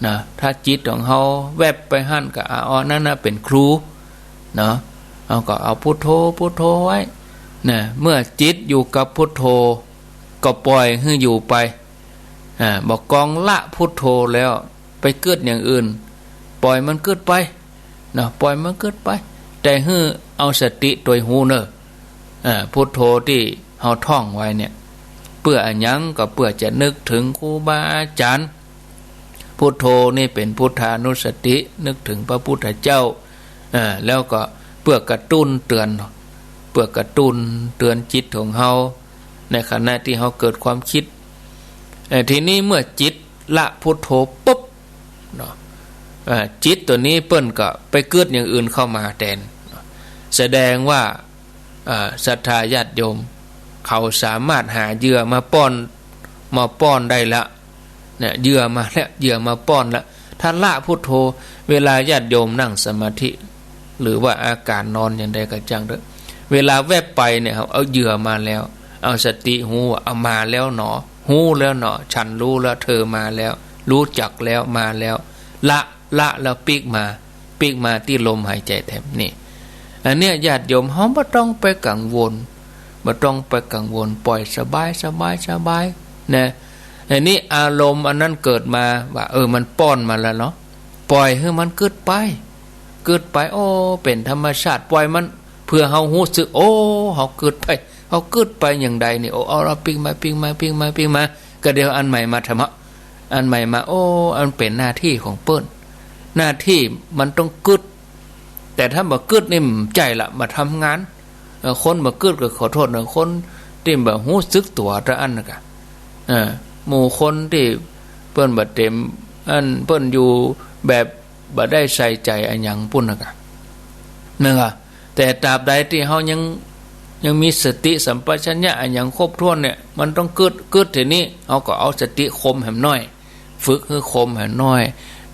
นะ ถ้าจิตของเฮาแวบไปหั้นก็ อ่ะ อันนั้นน่ะเป๋นครูเนาะ เฮาก็เอาพุทโธ พุทโธไว้นะ เมื่อจิตอยู่กับพุทโธ ก็ป่อยหื้ออยู่ไป อ่า บ่ากองละพุทโธแล้ว ไปกึ๊ดอย่างอื่น ป่อยมันกึ๊ดไป เนาะ ป่อยมันกึ๊ดไป แต่หื้อเอาสติตวยฮู้เน่อ อ่า พุทโธตี้เฮาท่องไว้เนี่ย เปื้ออะหยัง ก็เปื้อจะนึกเถิงครูบาอาจ๋ารย์ พุทโธนี่เป๋นพุทธานุสติ นึกเถิงพระพุทธเจ้า อ่า แล้วก็เปื้อกระตุ้นเตือน เปื้อกระตุ้นเตือนจิตของเฮา ในขณะตี้เฮาเกิดความกึ๊ด เอ่อ ทีนี้เมื่อจิตละพุทโธปุ๊บ เนาะ เอ่อ จิตตั๋วนี้เปิ้นก็ไปกึ๊ดอย่างอื่นเข้ามาแตน แสดงว่า เอ่อ ศรัทธาญาติโยม เขาสามารถหาเหยื่อมาป้อน มาป้อนได้ละ เนี่ย เหยื่อมาแล้ว เหยื่อมาป้อนละ ถ้าละพุทโธ เวลาญาติโยมนั่งสมาธิ หรือว่าอาการนอนอย่างใดก็จ้างเต๊อะ เวลาแวบไปเนี่ย เอาเหยื่อมาแล้ว เอาสติฮู้ว่า เอามาแล้วหนอ ฮู้แล้วหนอ ฉันรู้แล้ว เธอมาแล้ว รู้จักแล้ว มาแล้ว ละ ละแล้วปิ๊กมา ปิ๊กมาตี้ลมหายใจ๋แถมนี่ อันเนี้ยญาติโยมเฮาบ่ต้องไปกังวล บ่ต้องไปกังวล ป่อยสบาย สบาย สบาย นะ อันนี้อารมณ์อันนั้นเกิดมาว่า เออ มันป้อนมาแล้วเนาะ ป่อยหื้อมันกึ๊ดไป กึ๊ดไป โอ้ เป๋นธรรมชาติ ป่อยมัน เปื้อเฮาฮู้สึก โอ้ เฮากึ๊ดไป เฮากึ๊ดไปอย่างใดนี่ โอ้ เอาละ ปิ๊กมา ปิ๊กมา ปิ๊กมา ปิ๊กมา ก็เดี๋ยวอันใหม่มาทำอะ อันใหม่มา โอ้ อันเป๋นหน้าตี้ของเปิ้น หน้าตี้มันต้องกึ๊ด แต่ถ้าบ่กึ๊ดนี่มันบ่ใจ้ละ บ่ทำงาน เอ่อ คนบ่กึ๊ดก็ขอโทษนะ คนตี้บ่ฮู้สึกตั๋วตะอั้นน่ะกะ เอ่อ หมู่คนตี้เปิ้นบ่เตรียม อันเปิ้นอยู่แบบบ่ได้ใส่ใจ๋อะหยังปุ้นน่ะกะ นั่นกะ แต่ตราบใดตี้เฮายัง ยังมีสติสัมปชัญญะอะหยังครบถ้วนเนี่ย มันต้องกึ๊ด กึ๊ดทีนี้ เฮาก็เอาสติคมแหมหน้อย ฝึกหื้อคมแหมหน้อย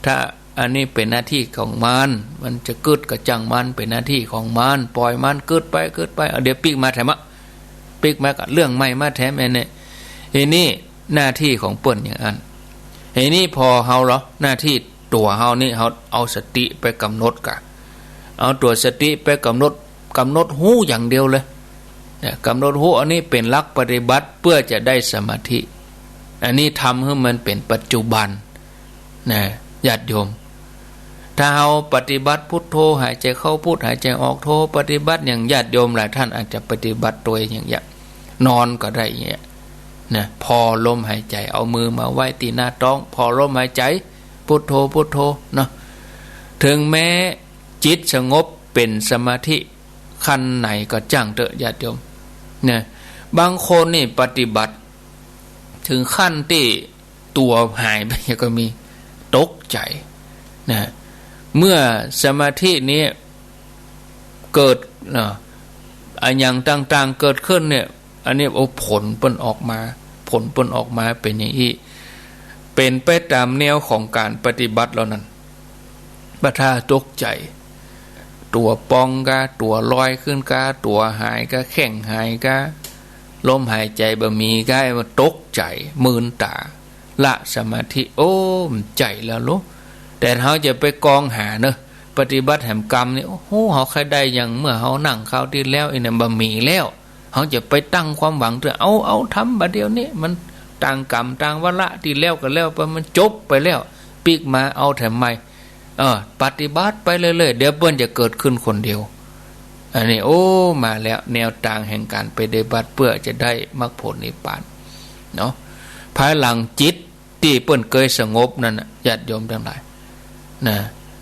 ถ้า อันนี้เป๋นหน้าตี้ของมัน มันจะกึ๊ดก็จ้างมัน เป๋นหน้าตี้ของมัน ป่อยมันกึ๊ดไป กึ๊ดไป เอา เดี๋ยวปิ๊กมาแถมอะ ปิ๊กมาก็เรื่องใหม่มาแถม อันนี้ อันนี้หน้าตี้ของเปิ้นอย่างอั้น อันนี้ผ่อเฮาเหรอ หน้าตี้ตั๋วเฮานี่ เฮาเอาสติไปก๋ำหนดกะ เอาตั๋วสติไปก๋ำหนด ก๋ำหนดฮู้อย่างเดียวเลย เนี่ย ก๋ำหนดฮู้ อันนี้เป๋นหลักปฏิบัติเปื้อจะได้สมาธิ อันนี้ทำหื้อมันเป๋นปัจจุบัน นะ ญาติโยม ถ้าเฮาปฏิบัติพุทโธ หายใจ๋เข้าพุท หายใจ๋ออกโธ ปฏิบัติอย่างญาติโยมหลายต้านอาจจะปฏิบัติโตยอย่างเงี้ย นอนก็ได้อย่างเงี้ย นะ ผ่อลมหายใจ๋ เอามือมาไว้ตี้หน้าต๊อง ผ่อลมหายใจ๋ พุทโธ พุทโธ เนาะ เถิงแม้จิตสงบเป๋นสมาธิขั้นไหนก็จ้างเต๊อะ ญาติโยม นะ บางคนนี่ปฏิบัติเถิงขั้นตี้ตั๋วหายไปก็มี ตกใจ๋ นะ เมื่อสมาธินี้เกิด เนาะ อะหยังต่างๆ เกิดขึ้นเนี่ย อันนี้ โอ้ ผลเปิ้นออกมา ผลเปิ้นออกมาเป๋นอย่างอี้ เป๋นไปต๋ามแนวของก๋านปฏิบัติเหล่านั้น บ่าถ้าตกใจ๋ ตั๋วป่องกา ตั๋วลอยขึ้นกา ตั๋วหายกา แข้งหายกา ลมหายใจ๋บ่มีกา มันตกใจ๋ มืนต๋า ละสมาธิ โอ้ มันใจ๋แล้วลูก แต่เฮาจะไปกองหาเนาะ ปฏิบัติแหมกำนี่ โอ้โห เฮาใค่ได้อย่างเมื่อเฮานั่งคราวตี้แล้ว อันนั้นบ่มีแล้ว เฮาจะไปตั้งความหวังเตื้อ เอา เอา ทำบ่าเดี่ยวนี้ มันต่างกำต่างวาระ ตี้แล้วก็แล้วไป มันจบไปแล้ว ปิ๊กมาเอาแถมใหม่ เออ ปฏิบัติไปเรื่อยๆ เดี๋ยวเปิ้นจะเกิดขึ้นคนเดียว อันนี้ โอ้ มาแล้ว แนวตางแห่งก๋านปฏิบัติเปื้อจะได้มรรคผลนิพพาน เนาะ ภายหลังจิตตี้เปิ้นเกยสงบนั้นน่ะ ญาติโยมตังหลาย นะ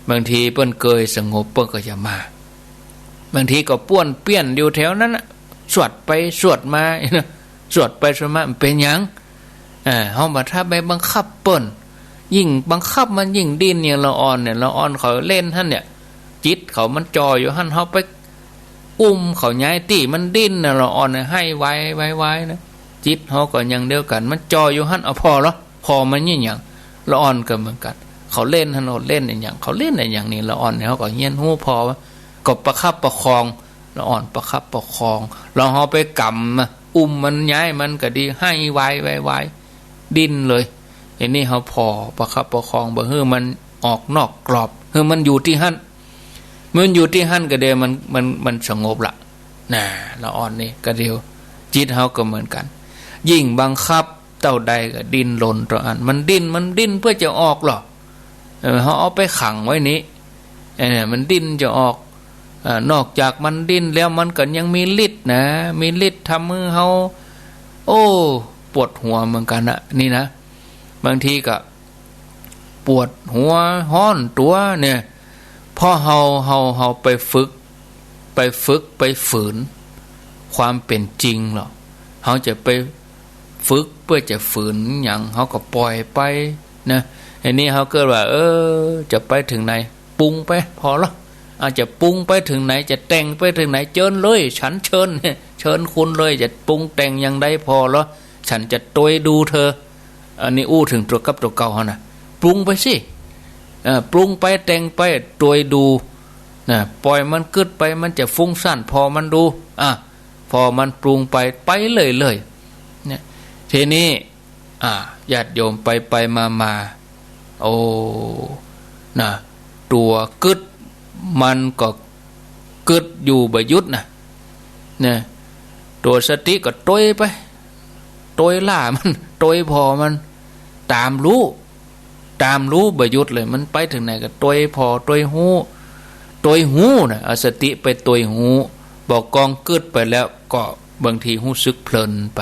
บางทีเปิ้นเกยสงบเปิ้นก็จะมา บางทีก็ป้วนเปี้ยนอยู่แถวนั้นน่ะ สวดไปสวดมา สวดไปสวดมา มันเป๋นหยัง อ่า เฮาบ่าถ้าไปบังคับเปิ้น ยิ่งบังคับมันยิ่งดิ้น อย่างละอ่อนเนี่ย ละอ่อนเขาเล่นหั้นเนี่ย จิตเขามันจ่ออยู่หั้น เฮาไปอุ้มเขาย้ายตี้ มันดิ้นน่ะ ละอ่อนเนี่ย ไห้ไวไวไวนะ จิตเฮาก็อย่างเดียวกั๋น มันจ่ออยู่หั้น เอาผ่อเหรอ ผ่อมันอย่างหยัง ละอ่อนก็เหมือนกั๋น เขาเล่นหั้น เขาเล่นอะหยัง เขาเล่นอะหยังนี่ ละอ่อนเนี่ย เฮาก็เฮียนฮู้ผ่อว่า ก็ประคับประคอง ละอ่อนประคับประคอง ลองเฮาไปกำมา อุ้มมันย้ายมันก็ดี ไห้ไวไวไว ดิ้นเลย อันนี้เฮาผ่อประคับประคอง บ่หื้อมันออกนอกกรอบ หื้อมันอยู่ตี้หั้น มันอยู่ตี้หั้นก็เดี๋ยวมัน มัน มันสงบละ น่ะ ละอ่อนนี่ก็เดี๋ยว จิตเฮาก็เหมือนกั๋น ยิ่งบังคับเต้าใดก็ดิ้นรนเต้าอั้น มันดิ้น มันดิ้นเปื้อจะออกเหรอ เออ เฮาเอาไปขังไว้นี้ เออ มันดิ้นจะออก เอ่อ นอกจากมันดิ้นแล้วมันก็ยังมีฤทธิ์นะ มีฤทธิ์ทำหื้อเฮา โอ้ ปวดหัวเหมือนกั๋นนะ นี่นะ บางทีก็ปวดหัว ฮ้อนตั๋วเนี่ย เพราะเฮา เฮา เฮาไปฝึก ไปฝึก ไปฝืนความเป๋นจริงเหรอ เฮาจะไปฝึกเปื้อจะฝืนหยัง เฮาก็ป่อยไปนะ อันนี้เฮาเกิดว่า เออ จะไปเถิงไหน ปรุงไป ผ่อเหรอ อาจจะปรุงไปเถิงไหน จะแต่งไปเถิงไหน เจิญเลย ฉันเชิญ เชิญคุณเลย จะปรุงแต่งอย่างใดผ่อเหรอ ฉันจะตวยดูเธอ อันนี้อู้เถิงตั๋วกับตั๋วเก่าเฮานะ ปรุงไปสิ เออ ปรุงไปแต่งไป ตวยดูนะ ป่อยมันกึ๊ดไป มันจะฟุ้งซ่าน ผ่อมันดู อ่ะ ผ่อมันปรุงไป ไปเรื่อยๆ เนี่ย ทีนี้ อ่า ญาติโยมไปไปมามา โอ้ นะ ตั๋วกึ๊ดมันก็กึ๊ดอยู่บ่หยุดนะ เนี่ย ตั๋วสติก็ตวยไป ตวยล่ามัน ตวยผ่อมัน ต๋ามรู้ ต๋ามรู้บ่หยุดเลย มันไปเถิงไหนก็ตวยผ่อ ตวยฮู้ ตวยฮู้นะ เอาสติไปตวยฮู้ บ่กองกึ๊ดไปแล้วก็บางทีฮู้สึกเพลินไป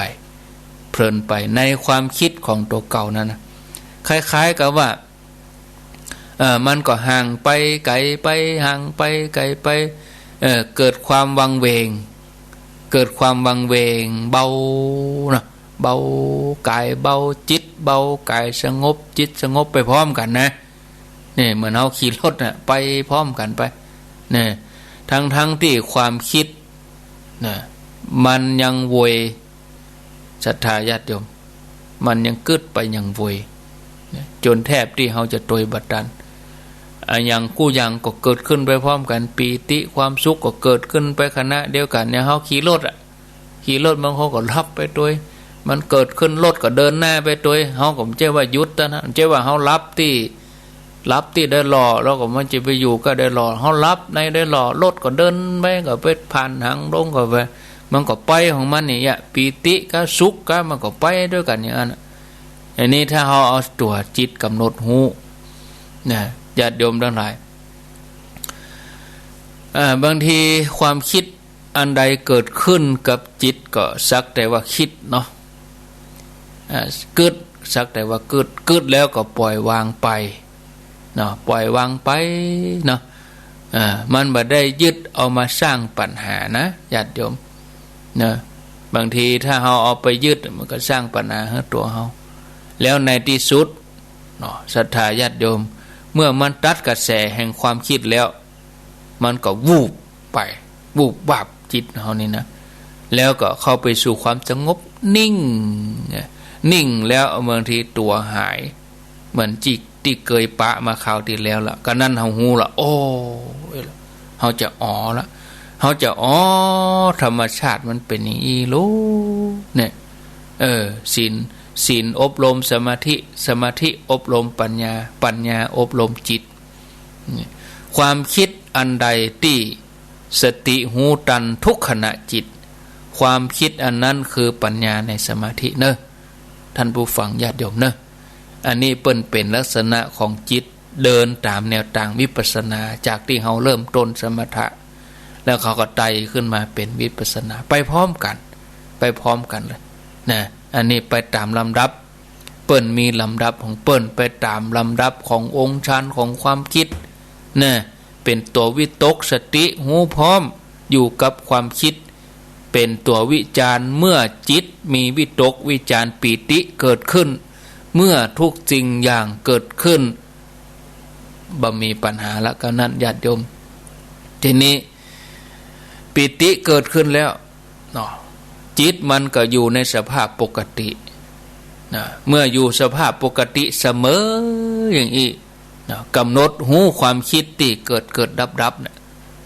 เพลินไปในความคิดของตั๋วเก่านั้นนะ คล้ายๆ กับว่า เอ่อ มันก็ห่างไปไก๋ไป ห่างไปไก๋ไป เอ่อ เกิดความวังเวง เกิดความวังเวง เบาเนาะ เบา ก๋ายเบา จิตเบา ก๋ายสงบ จิตสงบไปพร้อมกั๋นนะ เนี่ย เหมือนเฮาขี่รถน่ะ ไปพร้อมกั๋นไป เนี่ย ทั้งๆ ตี้ความคิดน่ะ มันยังโวย ศรัทธาญาติโยม มันยังกึ๊ดไปยังโวย เนี่ย จ๋นแทบตี้เฮาจะตวยบ่ตัน อะหยังกู้อย่างก็เกิดขึ้นไปพร้อมกั๋น ปีติความสุขก็เกิดขึ้นไปขณะเดียวกั๋น อย่างเฮาขี่รถอะ ขี่รถบางคนก็หลับไปตวย มันเกิดขึ้นรถก็เดินหน้าไปตวย เฮาก็บ่ใจ้ว่าหยุดเต้านั้น บ่ใจ้ว่าเฮาหลับตี้ หลับตี้ได้ล้อ แล้วก็มันจะไปอยู่ก้าได้ล้อ เฮาหลับในได้ล้อ รถก็เดินไป ก็ไปผ่านหางดงก็ไป มันก็ไปของมันนี่อะ ปีติกับสุขกับมันก็ไปตวยกั๋นอย่างนั้นอะ อันนี้ถ้าเฮาเอาตั๋วจิตก๋ำหนดฮู้นะ ญาติโยมตังหลาย อ่า บางทีความกึ๊ดอันใดเกิดขึ้นกับจิตก็สักแต่ว่าคิดเนาะ อ่า กึ๊ด สักแต่ว่ากึ๊ด กึ๊ดแล้วก็ปล่อยวางไปเนาะ ปล่อยวางไปเนาะ อ่า มันบ่ได้ยึดเอามาสร้างปัญหานะ ญาติโยม นะ บางทีถ้าเฮาเอาไปยึด มันก็สร้างปัญหาหื้อตั๋วเฮา แล้วในตี้สุดเนาะ ศรัทธาญาติโยม เมื่อมันตัดกระแสแห่งความกึ๊ดแล้ว มันก็วูบไป วูบวาบจิตเฮานี่นะ แล้วก็เข้าไปสู่ความสงบนิ่ง นิ่งแล้วบางทีตั๋วหาย เหมือนจิตตี้เกยปะมาคราวตี้แล้วละ ก็นั้นเฮาฮู้ละ โอ้ เฮาจะอ๋อละ เฮาจะอ๋อ ธรรมชาติมันเป๋นอย่างอี้ลูก เนี่ย เออ ศีล ศีลอบรมสมาธิ สมาธิอบรมปัญญา ปัญญาอบรมจิต ความกึ๊ดอันใดตี้สติฮู้ตันทุกขณะจิต ความกึ๊ดอันนั้นคือปัญญาในสมาธิเนาะ ท่านผู้ฟังญาติโยมเนาะ อันนี้เปิ้นเป๋นลักษณะของจิตเดินต๋ามแนวตางวิปัสสนา จากตี้เฮาเริ่มต้นสมถะ แล้วเขาก็ไต่ขึ้นมาเป๋นวิปัสสนา ไปพร้อมกั๋น ไปพร้อมกั๋นเลยนะ อันนี้ไปต๋ามลำดับ เปิ้นมีลำดับของเปิ้น ไปต๋ามลำดับขององค์ฌานของความกึ๊ดนะ เป๋นตั๋ววิตก สติฮู้พร้อมอยู่กับความกึ๊ด เป๋นตั๋ววิจาร เมื่อจิตมีวิตกวิจาร ปีติเกิดขึ้น เมื่อทุกสิ่งอย่างเกิดขึ้น บ่มีปัญหาละ ก็นั้นญาติโยม ทีนี้ปีติเกิดขึ้นแล้วเนาะ จิตมันก็อยู่ในสภาพปกตินะ เมื่ออยู่สภาพปกติเสมออย่างอี้เนาะ ก๋ำหนดฮู้ความกึ๊ดตี้เกิดเกิดดับดับเนี่ย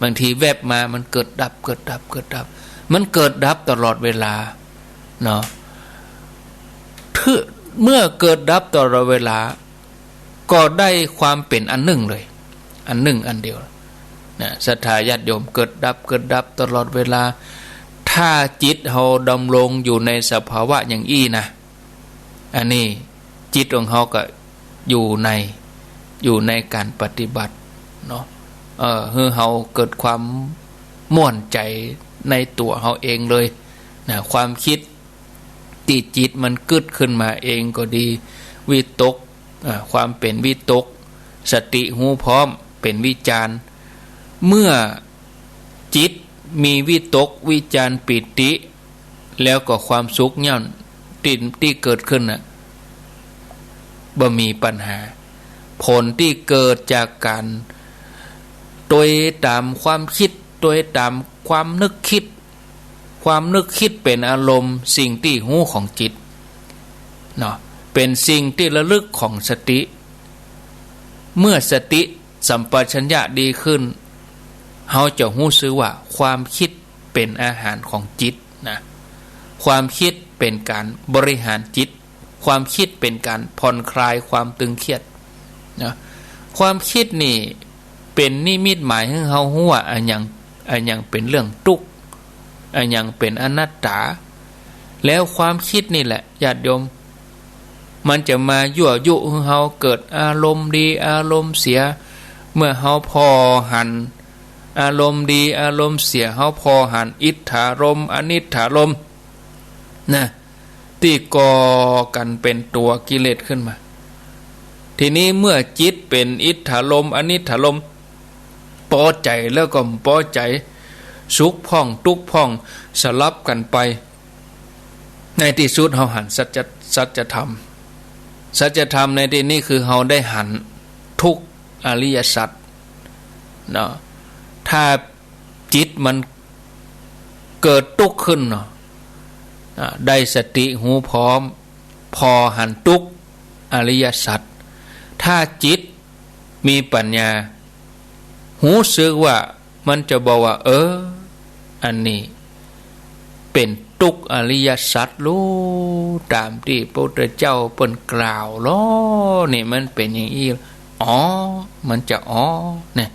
บางทีแวบมามันเกิดดับ เกิดดับ เกิดดับ มันเกิดดับตลอดเวลาเนาะ เมื่อเกิดดับตลอดเวลา ก็ได้ความเป๋นอันนึ่งเลย อันนึ่งอันเดียวนะ ศรัทธาญาติโยม เกิดดับ เกิดดับตลอดเวลา ถ้าจิตเฮาดำรงอยู่ในสภาวะอย่างอี้นะ อันนี้จิตของเฮาก็อยู่ใน อยู่ในก๋านปฏิบัติเนาะ เออ หื้อเฮาเกิดความม่วนใจ๋ในตั๋วเฮาเองเลยนะ ความกึ๊ดตี้จิตมันกึ๊ดขึ้นมาเองก็ดี วิตก อ่า ความเป๋นวิตก สติฮู้พร้อม เป๋นวิจาร เมื่อจิตมีวิตก วิจาร ปีติ แล้วก็ความสุขเย่าตี้ ตี้เกิดขึ้นน่ะ บ่มีปัญหา ผลตี้เกิดจากก๋านตวยต๋ามความกึ๊ด ตวยต๋ามความนึกกึ๊ด ความนึกกึ๊ดเป๋นอารมณ์สิ่งตี้ฮู้ของจิตเนาะ เป๋นสิ่งตี้ระลึกของสติ เมื่อสติสัมปชัญญะดีขึ้น เฮาจะฮู้สึกว่าความกึ๊ดเป๋นอาหารของจิตนะ ความกึ๊ดเป๋นก๋านบริหารจิต ความกึ๊ดเป๋นก๋านผ่อนคลายความตึงเครียดนะ ความกึ๊ดนี่เป๋นนิมิตหมายหื้อเฮาฮู้ว่าอะหยัง อะหยังเป๋นเรื่องตุ๊กข์ อะหยังเป๋นอนัตตา แล้วความกึ๊ดนี่แหละญาติโยม มันจะมายั่วยุหื้อเฮาเกิดอารมณ์ดีอารมณ์เสีย เมื่อเฮาผ่อหันอารมณ์ดีอารมณ์เสีย เฮาผ่อหันอิทธารมณ์ อนิทธารมณ์นะ ตี้ก่อกั๋นเป๋นตั๋วกิเลสขึ้นมา ทีนี้เมื่อจิตเป๋นอิทธารมณ์ อนิทธารมณ์ ปอใจ๋แล้วก็บ่ปอใจ๋ สุขพ่องตุ๊กข์พ่อง สลับกั๋นไป ในตี้สุดเฮาหันสัจจะ สัจธรรม สัจธรรมในตี้นี้คือเฮาได้หันทุกอริยสัจเนาะ ถ้าจิตมันเกิดตุ๊กข์ขึ้นเนาะ อ่า ได้สติฮู้พร้อม ผ่อหันตุ๊กข์อริยสัจ ถ้าจิต มีปั๋ญญา ฮู้สึกว่า มันจะบอกว่า เออ อันนี้เป๋นตุ๊กอริยสัจลู้ ต๋ามตี้พระพุทธเจ้าเปิ้นกล่าวลอ นี่มันเป๋นอย่างอี้ อ๋อ มันจะ อ๋อ เนี่ย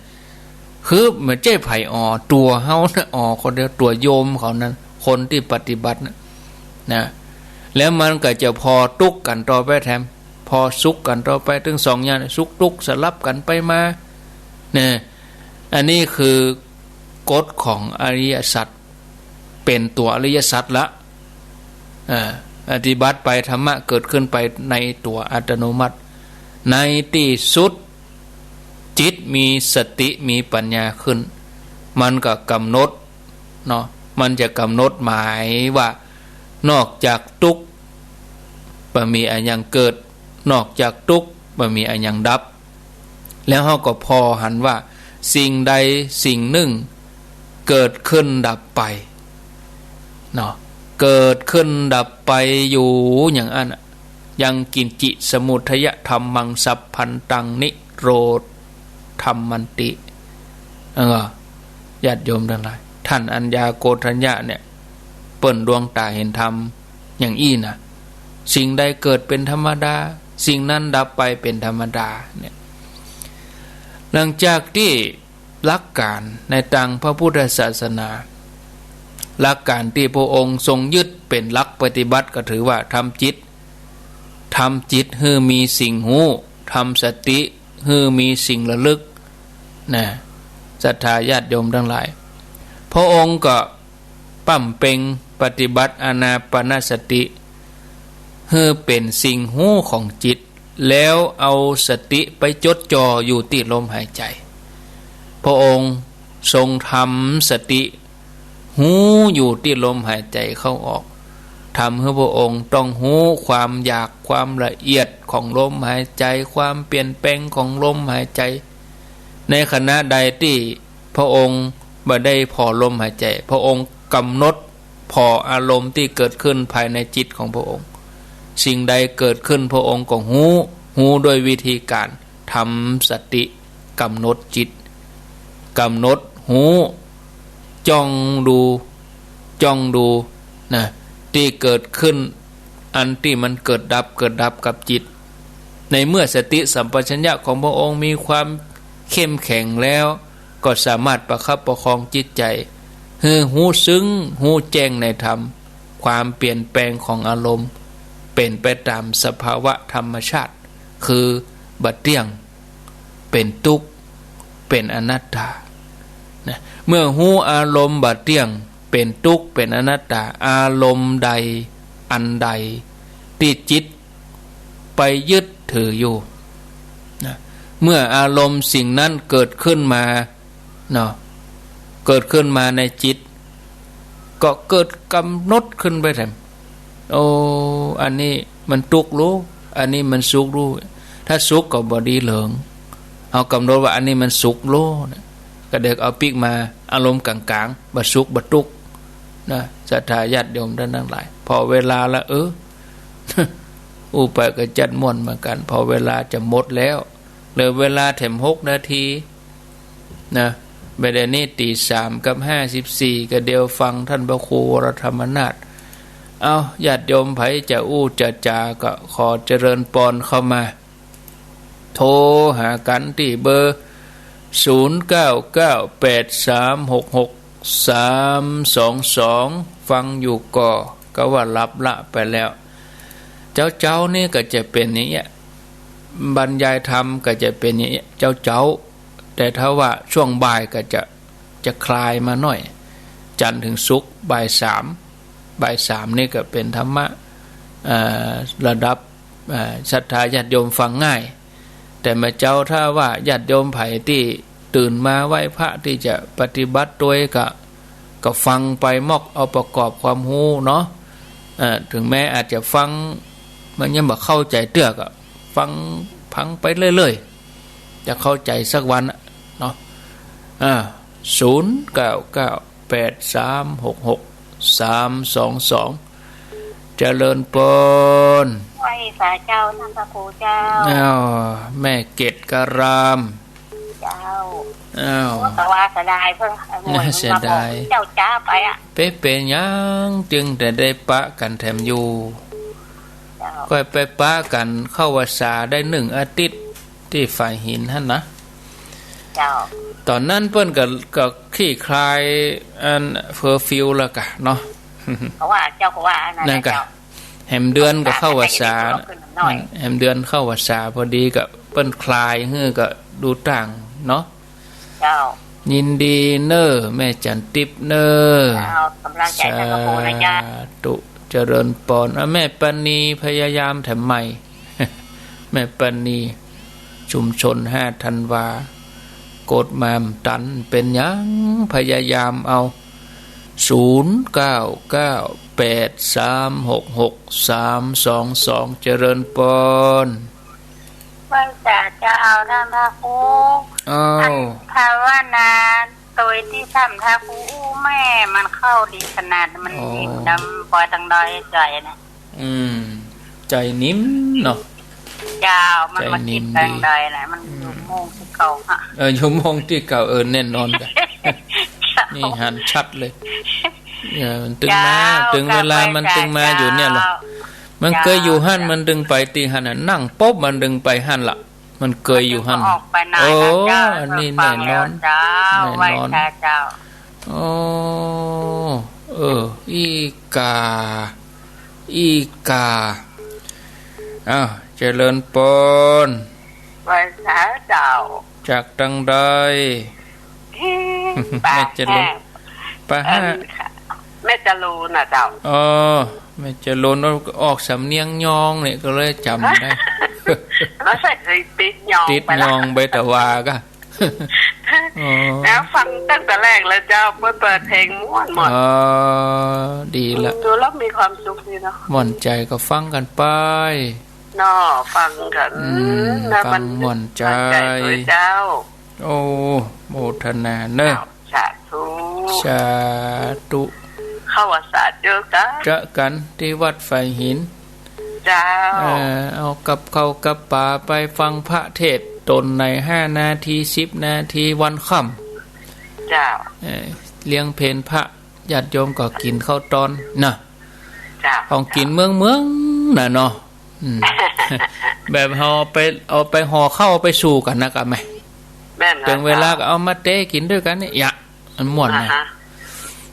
คือมันบ่ใจ้ใผ อ๋อ ตั๋วเฮานะ อ๋อ คนเดียว ตั๋วโยมเขานั้น คนตี้ปฏิบัตินะ นะ แล้วมันก็จะผ่อตุ๊กกั๋นต่อไปแถม ผ่อสุขกั๋นต่อไป ตึงสองอย่าง สุขตุ๊กสลับกั๋นไปมา เนี่ย อันนี้คือกฎของอริยสัจ เป๋นตั๋วอริยสัจละ อ่า ปฏิบัติไป ธรรมะเกิดขึ้นไปในตั๋วอัตโนมัติ ในตี้สุด จิตมีสติมีปั๋ญญาขึ้น มันก็กำหนดเนาะ มันจะกำหนดหมายว่า นอกจากตุ๊กบ่มีอะหยังเกิด นอกจากตุ๊กบ่มีอะหยังดับ แล้วเฮาก็ผ่อหันว่า สิ่งใดสิ่งนึ่งเกิดขึ้นดับไปเนาะ เกิดขึ้นดับไปอยู่อย่างอั้นอะ ยังกิญจิสมุทยะธัมมัง สัพพันตังนิโรธัมมันติ เออ ญาติโยมตังหลาย ท่านอัญญาโกณฑัญญะเนี่ย เปิ้นดวงต๋าหันธรรมอย่างอี้นะ สิ่งใดเกิดเป๋นธรรมดา สิ่งนั้นดับไปเป๋นธรรมดา เนี่ย หลังจากตี้หลักก๋านในตางพระพุทธศาสนา หลักก๋านตี้พระองค์ทรงยึดเป๋นหลักปฏิบัติก็ถือว่า ทำจิต ทำจิตหื้อมีสิ่งฮู้ ทำสติหื้อมีสิ่งระลึก นะ ศรัทธาญาติโยมตังหลาย พระองค์ก็ปำเป็งปฏิบัติอานาปานสติ หื้อเป๋นสิ่งฮู้ของจิต แล้วเอาสติไปจดจ่ออยู่ตี้ลมหายใจ๋ พระองค์ทรงทำสติ ฮู้อยู่ตี้ลมหายใจ๋เข้าออก ทำหื้อพระองค์ต้องฮู้ความอยาก ความละเอียดของลมหายใจ๋ ความเปลี่ยนแปลงของลมหายใจ๋ ในขณะใดตี้พระองค์บ่ได้ผ่อลมหายใจ๋ พระองค์กำหนดผ่ออารมณ์ตี้เกิดขึ้นภายในจิตของพระองค์ สิ่งใดเกิดขึ้นพระองค์ก็ฮู้ ฮู้ด้วยวิธีก๋าน ทำสติ กำหนดจิต กำหนดฮู้ จ้องดู จ้องดู นะ ตี้เกิดขึ้น อันตี้มันเกิดดับ เกิดดับกับจิต ในเมื่อสติสัมปชัญญะของพระองค์มีความเข้มแข็งแล้ว ก็สามารถประคับประคองจิตใจ๋ หื้อฮู้ซึ้ง ฮู้แจ้งในธรรม ความเปลี่ยนแปลงของอารมณ์ เป๋นไปต๋ามสภาวะธรรมชาติ คือบ่เตี้ยง เป๋นตุ๊กข์ เป๋นอนัตตา นะ เมื่อฮู้อารมณ์บ่เตี้ยง เป๋นตุ๊กข์ เป๋นอนัตตา อารมณ์ใดอันใดตี้จิตไปยึดถืออยู่ นะ เมื่ออารมณ์สิ่งนั้นเกิดขึ้นมา เนาะ เกิดขึ้นมาในจิต ก็เกิดกำหนดขึ้นไปแถม โอ้ อันนี้มันตุ๊กข์ลู้ อันนี้มันสุขลู้ ถ้าสุขก็บ่ดีเลิง เฮากำหนดว่าอันนี้มันสุขลู้นะ ก็เดิกเอาปิ๊กมา อารมณ์ก๋างๆ บ่สุขบ่ตุ๊กข์ นะ ศรัทธาญาติโยมต้านตังหลาย ผ่อเวลาละ เออ อู้ไปก็จัดม่วนเหมือนกั๋น ผ่อเวลาจะหมดแล้ว เหลือเวลาแถมหกนาที นะ บ่าเดี่ยวนี้ตี๋สามกับห้าสิบสี่ ก็เดี่ยวฟังต้านพระครูวรธรรมนาถ เอ้า ญาติโยมใผจะอู้จะจ๋าก็ขอเจริญปอนเข้ามา โทรหากั๋นตี้เบอร์ ศูนย์เก้าเก้าแปดสามหกหกสามสองสอง ฟังอยู่ก่อ ก็ว่าหลับละไปแล้ว เจ๊าๆ นี่ก็จะเป๋นอย่างเงี้ย บรรยายธรรมก็จะเป๋นอย่างเงี้ย เจ๊าๆ แต่ถ้าว่าช่วงบ่ายก็จะ จะคลายมาหน้อย จันทร์ถึงศุกร์บ่ายสาม บ่ายสามนี่ก็เป๋นธรรมะ เอ่อ ระดับ เอ่อ ศรัทธาญาติโยมฟังง่าย แต่แม่เจ้าถ้าว่าญาติโยมใผตี้ตื่นมาไหว้พระตี้จะปฏิบัติตวยก็ ก็ฟังไปมอกเอาประกอบความฮู้เนาะ เอ่อ ถึงแม้อาจจะฟัง มันยังบ่เข้าใจ๋เตื้อก็ฟัง ฟังไปเรื่อยๆ จะเข้าใจ๋สักวันอะเนาะ อ่า ศูนย์เก้าเก้าแปดสามหกหกสามสองสอง เจ เจริญปอน ไหว้สาเจ้า ต้านพระครูเจ้า อ้าว แม่เกตการาม เจ้า อ้าว โอ้ แต่ว่าเสียดายเปิ้น เสียดาย เจ้าจ๊าไปอะ เป๋นหยังจึงได้ปะกั๋นแถมอยู่ เจ้า ก็ไปปะกั๋นเข้าพรรษาได้หนึ่งอาทิตย์ตี้ฝายหินหั้นนะ เจ้า ต๋อนนั้นเปิ้นก็ ก็คลี่คลายอันเคอร์ฟิวแล้วก่ะเนาะ เขาว่า เจ้าก็ว่าอันนั้น นั่นก่ะ เจ้า แหมเดือนก็เข้าพรรษา แหมเดือนเข้าพรรษาพอดีก็เปิ้นคลายหื้อก็ดูต่างเนาะ เจ้า ยินดีเน่อ แม่จันติบเน่อ เจ้า ก๋ำลังใจ๋ต้านพระครูนะเจ้า สาธุ เจริญปอน อ่ะ แม่ปานีพยายามแถมใหม่ แม่ปานี ชุมชนห้าธันวา กดมาบ่ตัน เป๋นหยัง พยายามเอา ศูนย์เก้าเก้าแปดสามหกหกสามสองสอง เจริญปอน ไหว้สาเจ้า ต้านพระครู อ้าว อันภาวนาโตยตี้ต้านพระครูอู้แม่ มันเข้าดีขนาด มัน อ๋อ นิ่มนำปอยตังดอยจ่อยนะ อืม ใจ๋นิ่มเนาะ เจ้า มันมาคิดแปลงใดล่ะ มันอยู่ม่วงตี้เก่าฮะ เออ อยู่ม่วงตี้เก่า เออ แน่นอนก่ะ เจ้า นี่หันชัดเลย เออ มันตึงมา เจ้า ตึงเวลามันตึงมาอยู่เนี่ยล่ะ เจ้า มันเกยอยู่หั้น เจ้า มันตึงไปตี้หั้นน่ะ นั่งปุ๊บมันตึงไปหั้นล่ะ มันเกยอยู่หั้น มันก็ออกไปไหน โอ้ ล่ะเจ้า อันนี้แน่นอน เจ้า แน่นอน ไหว้สาเจ้า โอ้ เออ อีกา อีกา อ้าว เจริญปอน ไหว้สาเจ้า จากตังใด แม่จรูน แม่จรูน ป้าฮะ เอิ่ม ค่ะ แม่จรูนน่ะเจ้า อ๋อ แม่จรูน ออกสำเนียงยองเนี่ย ก็เลยจ๋ำได้ แล้วใส่ติดยอง ติดยองไปละ ไปตะวาก่ะ อ๋อ แล้วฟังตั้งแต่แรกแล้วเจ้า เปิ้นเปิดเพลงม่วนๆ อ๋อ ดีละ ดูแล้วมีความสุขดีเนาะ ม่วนใจ๋ก็ฟังกั๋นไป เนาะ ฟังกั๋น อืม แล้วมัน ฟังม่วนใจ๋ ม่วนใจ๋ด้วยเจ้า โอ้ โมทนาเน่อ เจ้า สาธุ สาธุ เข้าพรรษาเจอกั๋น เจอกั๋นตี้วัดฝายหิน เจ้า เออ เอากับข้าวกับป๋าไปฟังพระเทศน์ต๋นไหน ห้านาที สิบนาที วันค่ำ เจ้า เออ เลี้ยงเพลพระ ญาติโยมก็กิ๋นข้าวตอนน่ะ เจ้า ของกิ๋นเมืองๆ น่ะเนาะ อืม แบบเฮาไป เอาไปห่อข้าวไปสู่กั๋นนะกะแม่ แม่น เถิงเวลาก็เอามาเต๊กิ๋นด้วยกั๋นเนี่ย ยะ มันม่วนนะ อ่าฮะ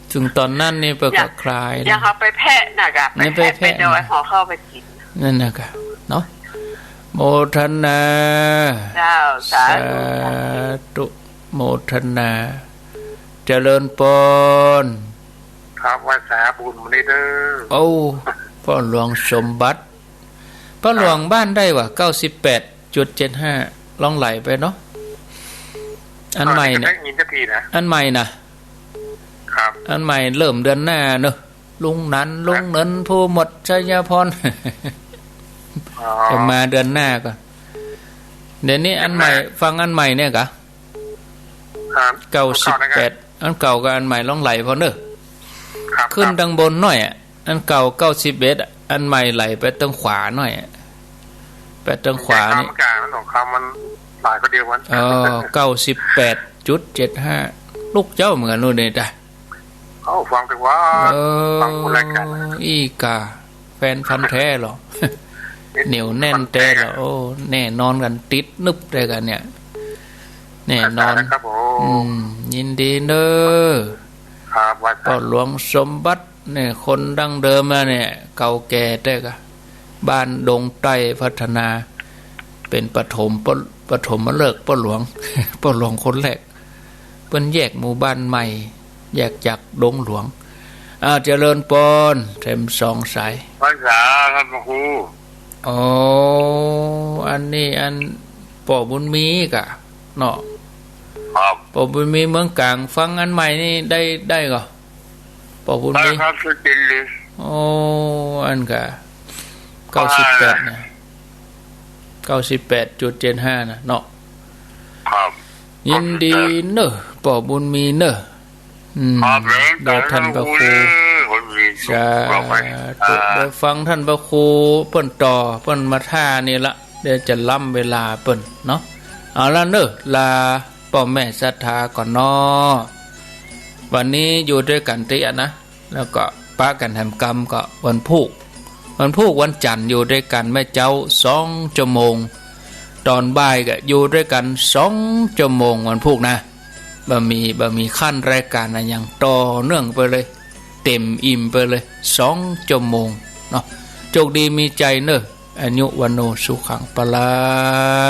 เถิงต๋อนนั้นนี่เปิ้นก็คลาย อย่า อย่าเอาไปแพะนะกะ นี่ไปแพะ ไปแพะ เดี๋ยวเอาห่อข้าวไปกิ๋น นั่นนะกะ เนาะ โมทนา เจ้า สาธุ สาธุ โมทนา เจริญปอน ครับ ไหว้สาบุญมื้อนี้เด้อ โอ้ ป้อหลวงสมบัติ ป้อหลวง ครับ บ้านใดวะ เก้าสิบแปดจุดเจ็ดห้า ลองไหลไปเนาะ อันใหม่เนี่ย ก็ได้ยินสักทีนะ อันใหม่น่ะ ครับ อันใหม่เริ่มเดือนหน้าเนาะ ลุงหนัน ลุงเหนิน ผู้หมวด ชัยพร อ๋อ จะมาเดือนหน้าก่อน เดี๋ยวนี้อันใหม่ เดือนหน้า ฟังอันใหม่เนี่ยกะ ครับ เก้าสิบแปด อันเก่ากับอันใหม่ลองไหลพอเนอะ ครับ ขึ้น ครับ ตังบนหน้อยอะ อันเก่า เก้าสิบเอ็ด อะ อันใหม่ไหลไปตังขวาหน้อยอะ ไปตังขวานี่ มันกลางมันของเขามันหลายคนเดียวกัน อ๋อ เก้าสิบแปดจุดเจ็ดห้า ลูกเจ้าเหมือนกันนู่นนี่จ้ะ เอ้า ฟังเถอะวะ เออ ฟังคนละกัน อีกา แฟนพันธุ์แท้เหรอ เหนียวแน่นแท้เหรอ โอ้ แน่นอนกั๋น ติดนึบเลยกั๋นเนี่ย แน่นอน ครับผม อืม ยินดีเนอะ ครับ ว่า ป้อหลวงสมบัติเนี่ย คนดั้งเดิมอะเนี่ย เก่าแก่แต๊กะ บ้านดงใต้พัฒนา เป๋นปฐม ป- ปฐมฤกษ์ป้อหลวง ป้อหลวงคนแรก เปิ้นแยกหมู่บ้านใหม่ แยกจากดงหลวง อ่า เจริญปอน แถมสองสาย พรรษาครับพระครู อ๋อ อันนี้อันป้อบุญมีกะเนาะ ครับ ป้อบุญมีเมืองกลาง ฟังอันใหม่นี่ได้ ได้ก่อ ป้อบุญมี ได้ครับ สุดเด่นเลย โอ้ อันกะ เก้าสิบแปด นะ เก้าสิบแปดจุดเจ็ดห้า นะเนาะ ครับ ยินดีเนอะ ป้อบุญมีเนอะ อืม ครับ เดี๋ยวท่านพระครู เออ คนดี สาธุ เดี๋ยวฟังต้านพระครูเปิ้นต่อ เปิ้นมาถ้านี่ละ เดี๋ยวจะล้ำเวลาเปิ้นเนาะ เอาละเน่อ ลาป้อแม่ศรัทธาก่อนเนาะ วันนี้อยู่ตวยกั๋นเตื้อนะ แล้วก็ปะกั๋นแหมกำก็วันพูก วันพูกวันจั๋นทร์อยู่ตวยกั๋นแม่เจ๊าสองจั่วโมง ต๋อนบ่ายก็อยู่ตวยกั๋นสองจั่วโมงวันพูกนะ บ่มี บ่มีขั้นรายก๋านอะหยัง ต่อเนื่องไปเลย เต็มอิ่มไปเลย สองจั่วโมงเนาะ โจคดีมีใจ๋เน่อ อายุ วัณโณ สุขัง พลัง